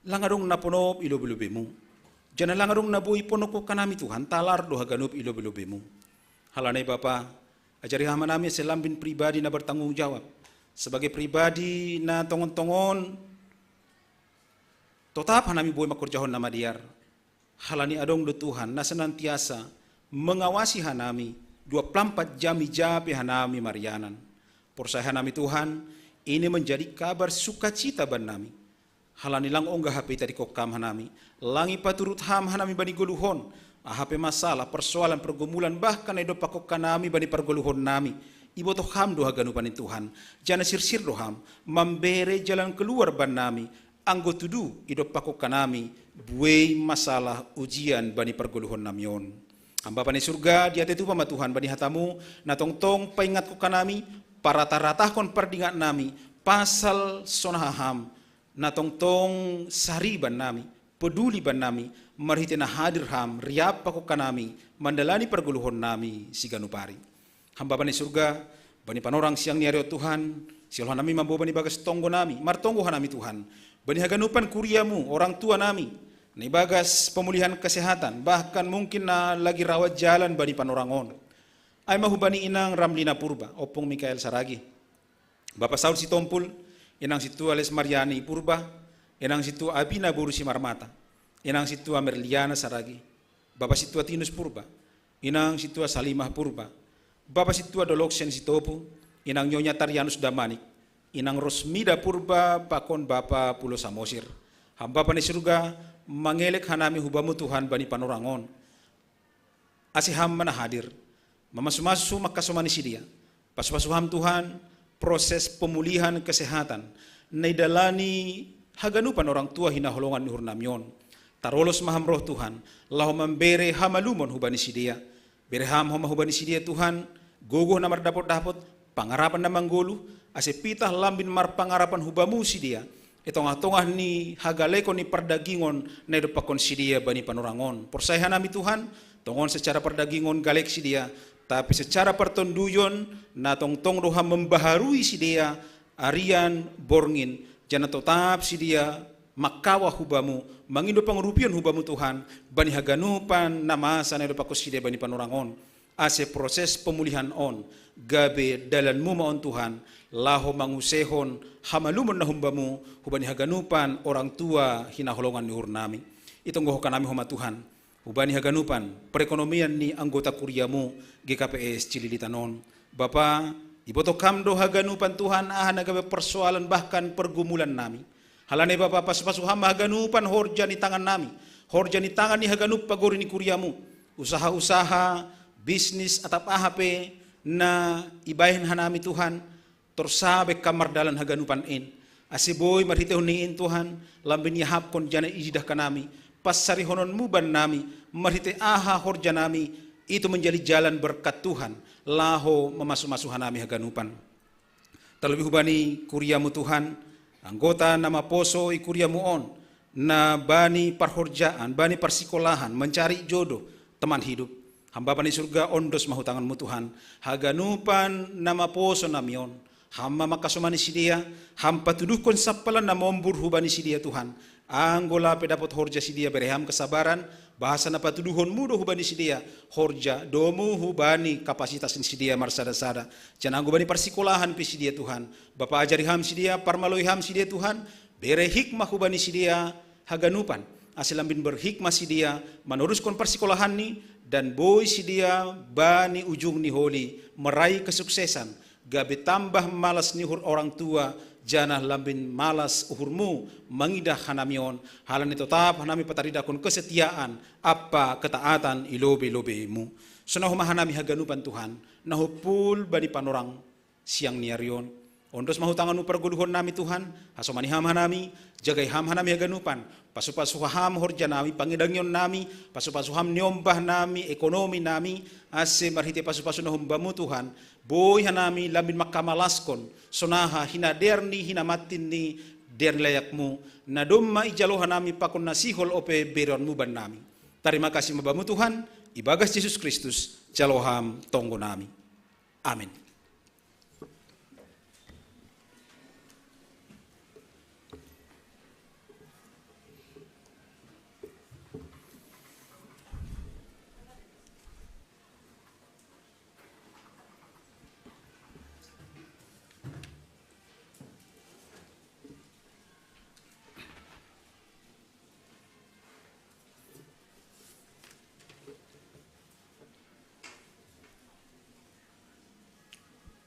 lang adong na ponop i lobe-lobeMu. Janah lang adong na boi ponophon hanami Tuhan, talar do haganup i lobe-lobeMu. Halani Bapa, ajari Ham hanami ase lambin pribadi na bertanggung jawab. Sebagai pribadi na tongon-tongon, totap hanami boi mangkorjahon na madear. Halani adong do Tuhan na senantiasa mengawasi hanami, dua puluh empat jam ija pe hanami marianan. Porsaya hanami Tuhan, ini menjadi kabar sukacita bannami. Halani lang ongga hape itadingkon Ham hanami, lang ipaturut Ham hanami bani goluhon, aha pe masalah, persoalan, pergumulan, bahkan na idompakkon hanami bani pargoluhonnami, ibotoh Ham do haganupan i Tuhan, janah sirsir do Ham mambere jalan keluar bannami, Anggo tudu idop pakon hanami buei masalah ujian bani pargoluhon nami on. Ham Bapa ni surga, diatei tupa ma Tuhan bani hatamu, na tongtong paingatkon hanami, parataratahkon pardingat nami, pasal sonaha ham, na tongtong sari bannami, poduli bannami, marhite na hadir ham, riap pakon hanami, mandalani pargoluhon nami siganup ari. Ham Bapa ni surga, bani panorang siang ni ari on Tuhan, sihol hanami mamboan bani bagas tonggo nami, martonggo hanami Tuhan, bani haganupan kuriamu, orang tua nami, na ibagas pemulihan kesehatan, bahkan mungkin na lagi rawat jalan bani panorang on. Ai ma hubani inang Ramlina Purba, ompung Mikael Saragi. Bapa Saud Sitompul, inang sintua Les Mariani Purba, inang sintua Abina boru Simarmata, inang sintua Merliana Saragi, Bapa sintua Tinus Purba, inang sintua Salimah Purba, Bapa sintua Doloksen Sitopu, inang Nyonya Tarianus Damanik, inang Rosmida Purba pakon Bapa Pulo Samosir. Ham Bapa ni surga, mangelek hanami hubamu Tuhan bani panorang on. Ase ham ma na hadir, mamasumasu mangkasomani sidea. Pasupasu ham Tuhan, proses pemulihan kesehatan na idalani haganupan orang tua hinaholongan ni uhur nami on. Tarolos ma ham roh Tuhan, laho mambere hamalumon hubani sidea. Bere ham homa hubani sidea Tuhan, gogoh na mardapot-dapot, pangarapan na manggoluh, ase pitah lambin marpangarapan hubamu sidea, i tongah-tongah ni hagalekon ni pardagingon na idompakkon sidea bani panorang on. Porsaya hanami Tuhan, tongon secara pardagingon galek sidea, tapi secara partonduyon na tongtong do ham mambaharui sidea, arian, borngin, janah totap sidea mangkawah hubamu, mangindo pangurupion hubamu Tuhan, bani haganupan na masa na idompakkon sidea bani panorang on. Ase proses pemulihan on, gabe dalanmu ma on Tuhan, laho mangusehon hamalumon na humbamu hubani haganupan orang tua hinaholongan ni uhur nami. Itonggohon hanami homa Tuhan, hubani haganupan perekonomian ni anggota kuriamu G K P S Cililitan on. Bapa, ibotoh ham do haganupan Tuhan aha na gabe persoalan bahkan pergumulan nami. Halani Bapa, pasupasu ham ma haganupan horja ni tangan nami, horja ni tangan ni haganup pagori ni kuriamu, usaha-usaha, bisnis atap aha pe na ibahen hanami Tuhan, torus bahen ham mardalan haganupan in. Ase boi marhitehon ni in Tuhan, lambin iahapkon janah iidah hanami, pansarihononmu bannami, marhite aha horja nami, itu menjadi jalan berkat Tuhan, laho mamasumasu hanami haganupan. Terlebih hubani kuriamu Tuhan, anggota na maposo i kuriamu on, na bani parhorjaan, bani parsikolahan, mencari jodoh, teman hidup. Ham Bapa ni surga, ondos ma hu tanganmu Tuhan, haganupan na maposo nami on. Ham ma mangkasomani sidea, ham patuduhkon sampalan na mombur hubani sidea Tuhan. Anggo lape dapot horja sidea bere ham kesabaran, bahasa na patuduhonmu do hubani sidea, horja domu hubani kapasitas ni sidea marsada-sada. Janah anggo bani parsikolahan pe sidea Tuhan, Bapa ajari ham sidea, parmaloi ham sidea Tuhan, bere hikmah hubani sidea haganupan, ase lambin berhikmah sidea, manoruskon parsikolahanni, dan boi sidea bani ujung ni holi, meraih kesuksesan, gabe tambah malas ni uhur orang tua, janah lambin malas uhurmu mangidah hanami on, halani totap hanami pataridahkon kesetiaan ampa ketaatan i lobei-lobeimu. Sonai homa hanami haganupan Tuhan, na humpul bani panorang siang ni ari on. Ondos ma hu tanganmu pargoluhon nami Tuhan, hasomani ham hanami, jagai ham hanami haganupan, pasupasu ham horja nami, pangidangion nami, pasupasu ham niombah nami, ekonomi nami, ase marhite pasupasu na humbamu Tuhan, boi hanami lambin mangkamalaskon, sonaha hinadear ni hinamantin ni dear ni layakmu, na domma ijalo hanami pakon na sihol ope bereonmu bannami. Tarima kasih ma bamu Tuhan, ibagas Jesus Kristus, jalo ham tonggo nami. Amin.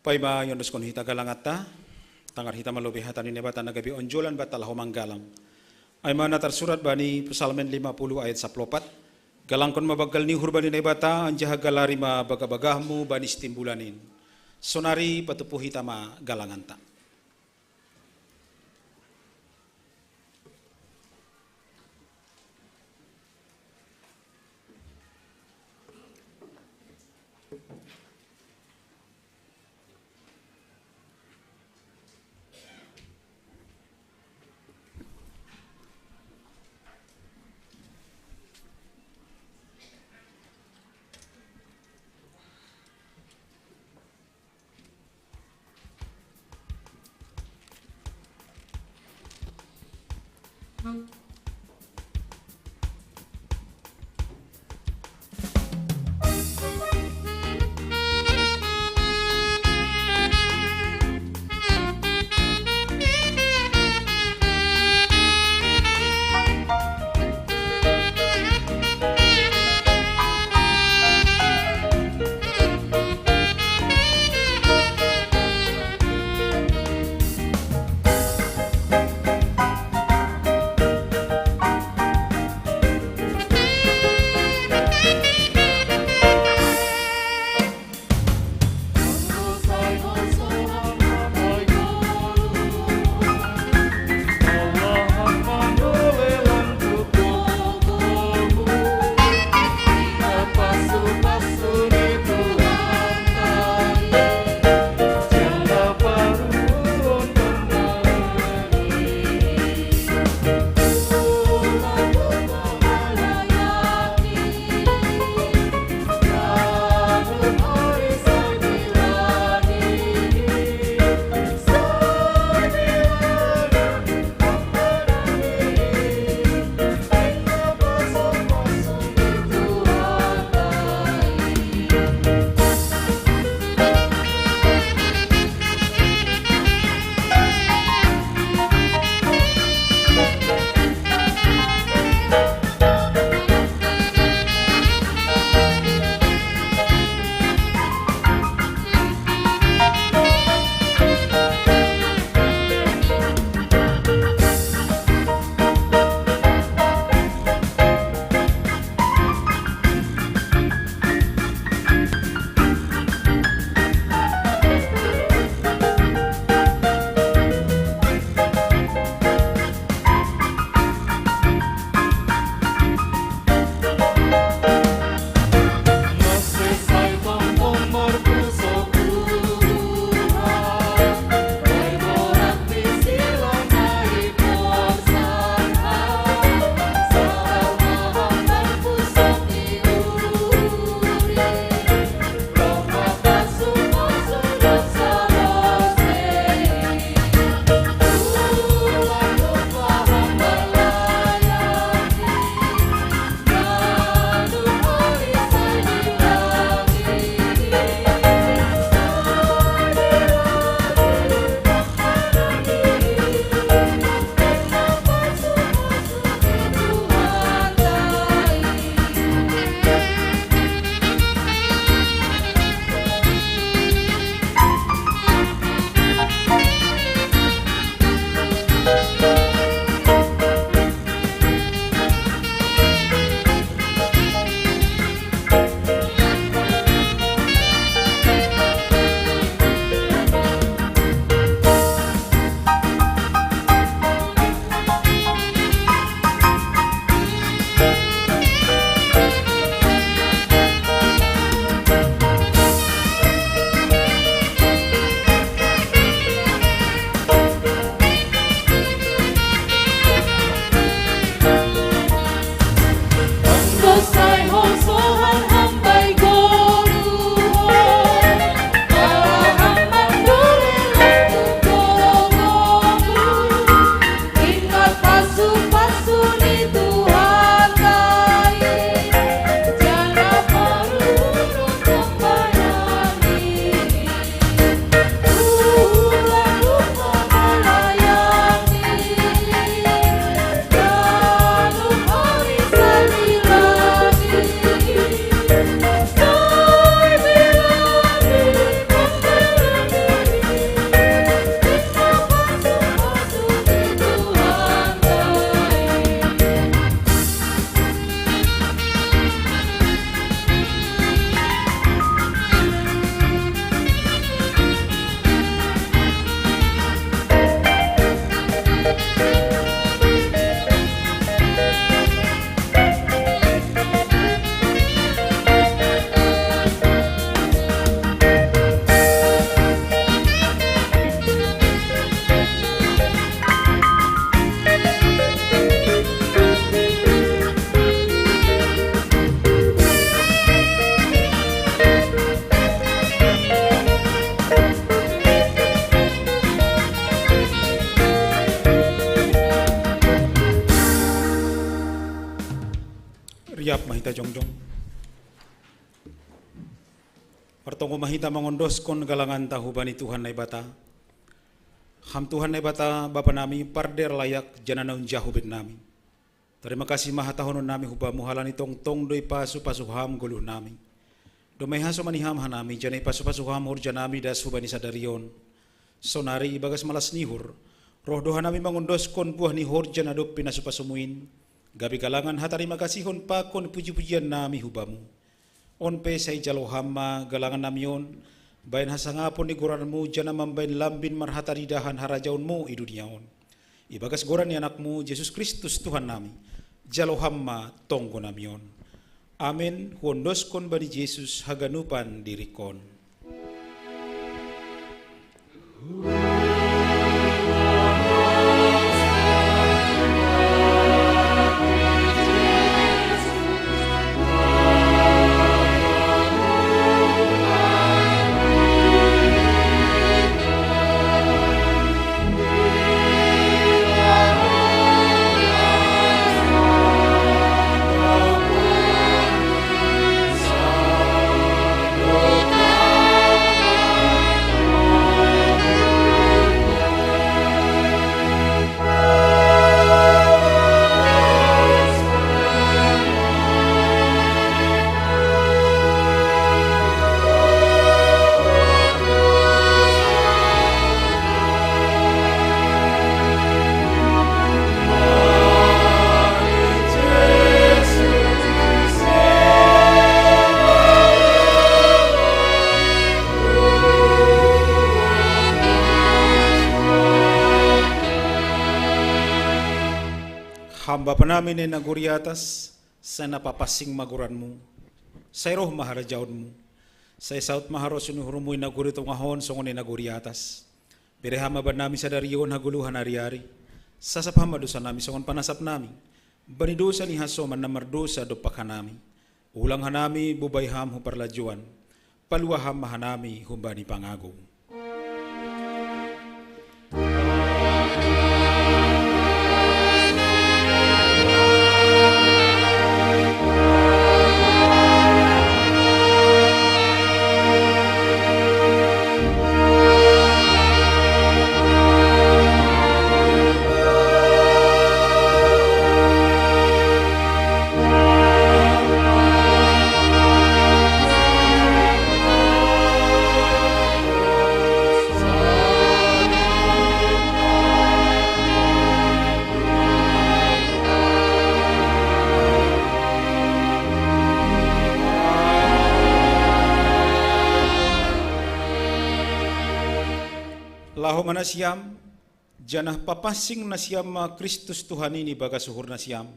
Paima iondoskon hita galanganta, tangar hita ma lobei hata ni Naibata na gabe onjolan banta laho manggalang. Ai ma na tarsurat bani Psalmen lima puluh ayat saplopat, galangkon ma banggal ni uhur bani Naibata, anjaha galari ma bagabagahmu bani sitimbulan in. Sonari patumpu hita ma galanganta. Dap mahita jongjong. Martonggo mahita mangondoskon galanganta hubani Tuhan Naibata. Ham Tuhan Naibata, Bapa nami, parder layak janah na unjahubit nami. Tarima kasih ma hatahonon nami hubamu halani tongtong do ipasu-pasu ham goluh nami. Domai hasomani ham hanami, janah ipasu-pasu ham horja nami das hubani sadari on. Sonari ibagas malas ni uhur, roh do hanami mangondoskon buah ni horja na dob pinasu-pasumu in, gabe galangan hatarima kasihon pakon puji-pujian nami hubamu. On pe sai jalo ham ma galangan nami on, bahen hasangapon ni goranmu janah mambahen lambin marhataridahan harajaonmu i dunia on. Ibagas goran ni anakmu Jesus Kristus Tuhan nami, jalo ham ma tonggo nami on. Amen. Huondoskon bani Jesus haganupan diringkon. Ham Bapa nami na i nagori atas, sai na papansing ma goranmu, sai roh ma harajaonmu, sai saut ma harosuan ni uhurmu i nagori tongah on songon i nagori atas. Bere ham ma bannami sadari on hagoluhan ari-ari. Sasap ham ma dosanami songon panasapnami bani dosa ni hasoman na mardousa dompak hanami. Ulang hanami bobai ham hu parlajouan. Paluah ham ma hanami humbani pangagou. Laho ma nasiam, janah papansing nasiam ma Kristus Tuhan in ibagas uhur nasiam.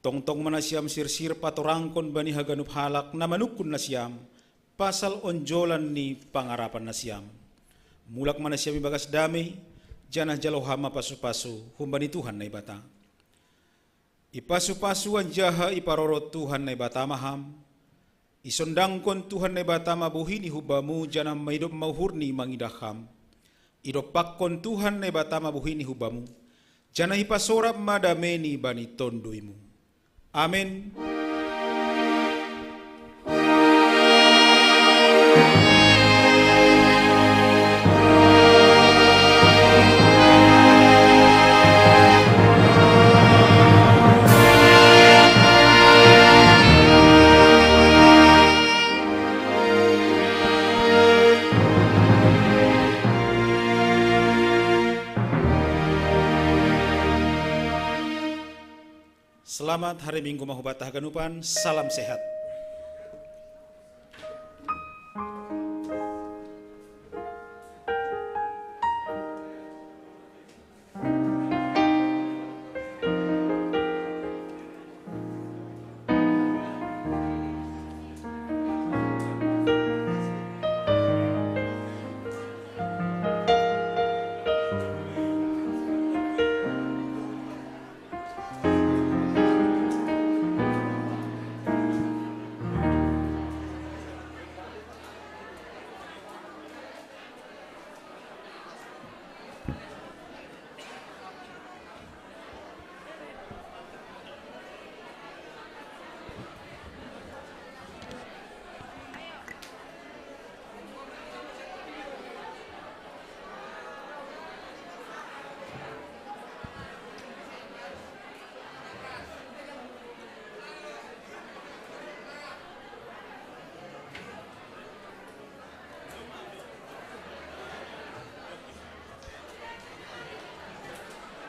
Tongtong ma nasiam sirsir patorangkon bani haganup halak na manungkun nasiam pasal onjolan ni pangarapan nasiam. Mulak ma nasiam ibagas damei, janah jalo ham ma pasu-pasu humbani Tuhan Naibata. Ipasu-pasu anjaha iparorot Tuhan Naibata ma ham. Isondangkon Tuhan Naibata ma bohini hubamu, janah maidop ma uhurni mangidah ham. Idompakkon Tuhan Naibata ma bohini hubamu, janah ipasorap ma dameini bani tonduymu. Amen. Selamat hari Minggu ma hubanta haganupan, salam sehat.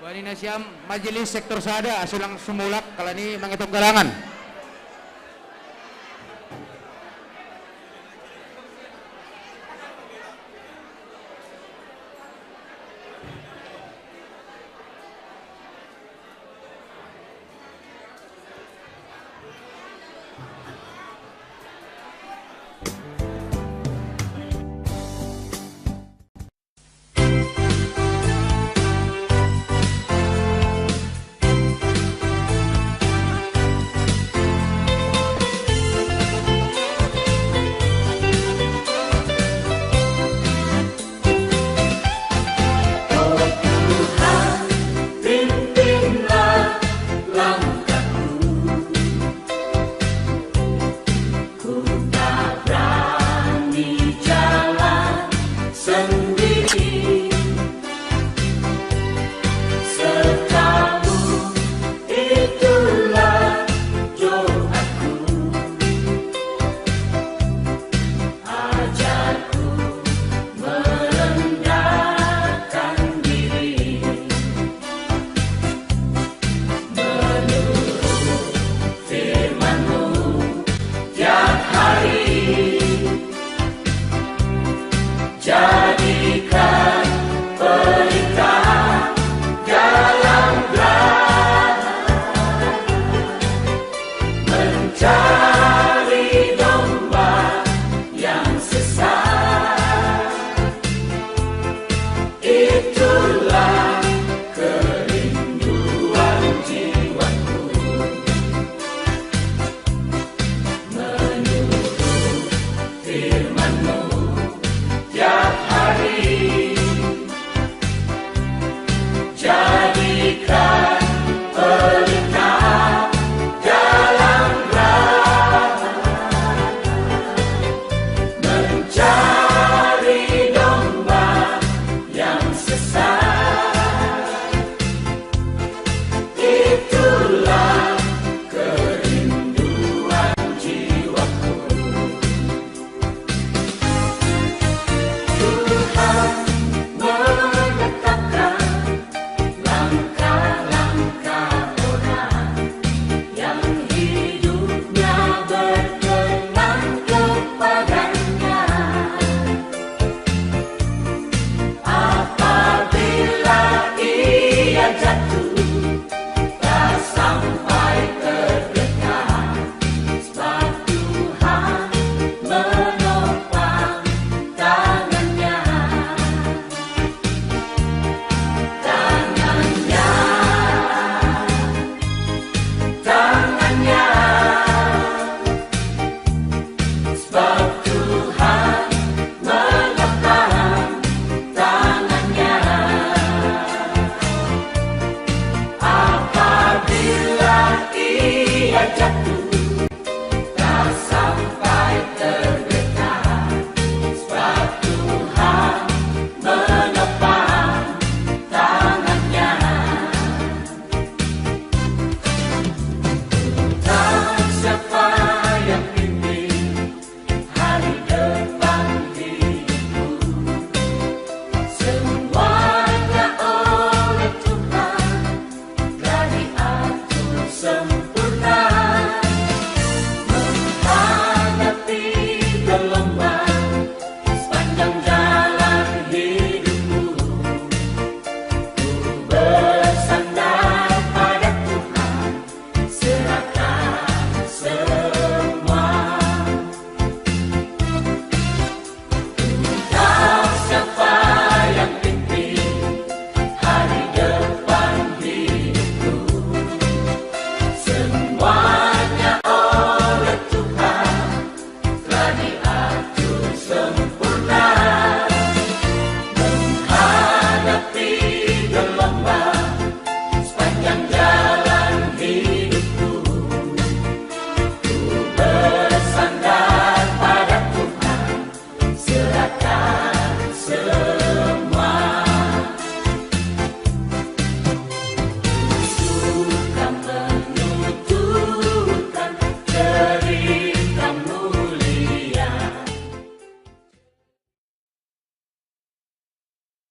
Wani nasiam majelis sektor sada, asulang sumulak kalani mangitung galangan.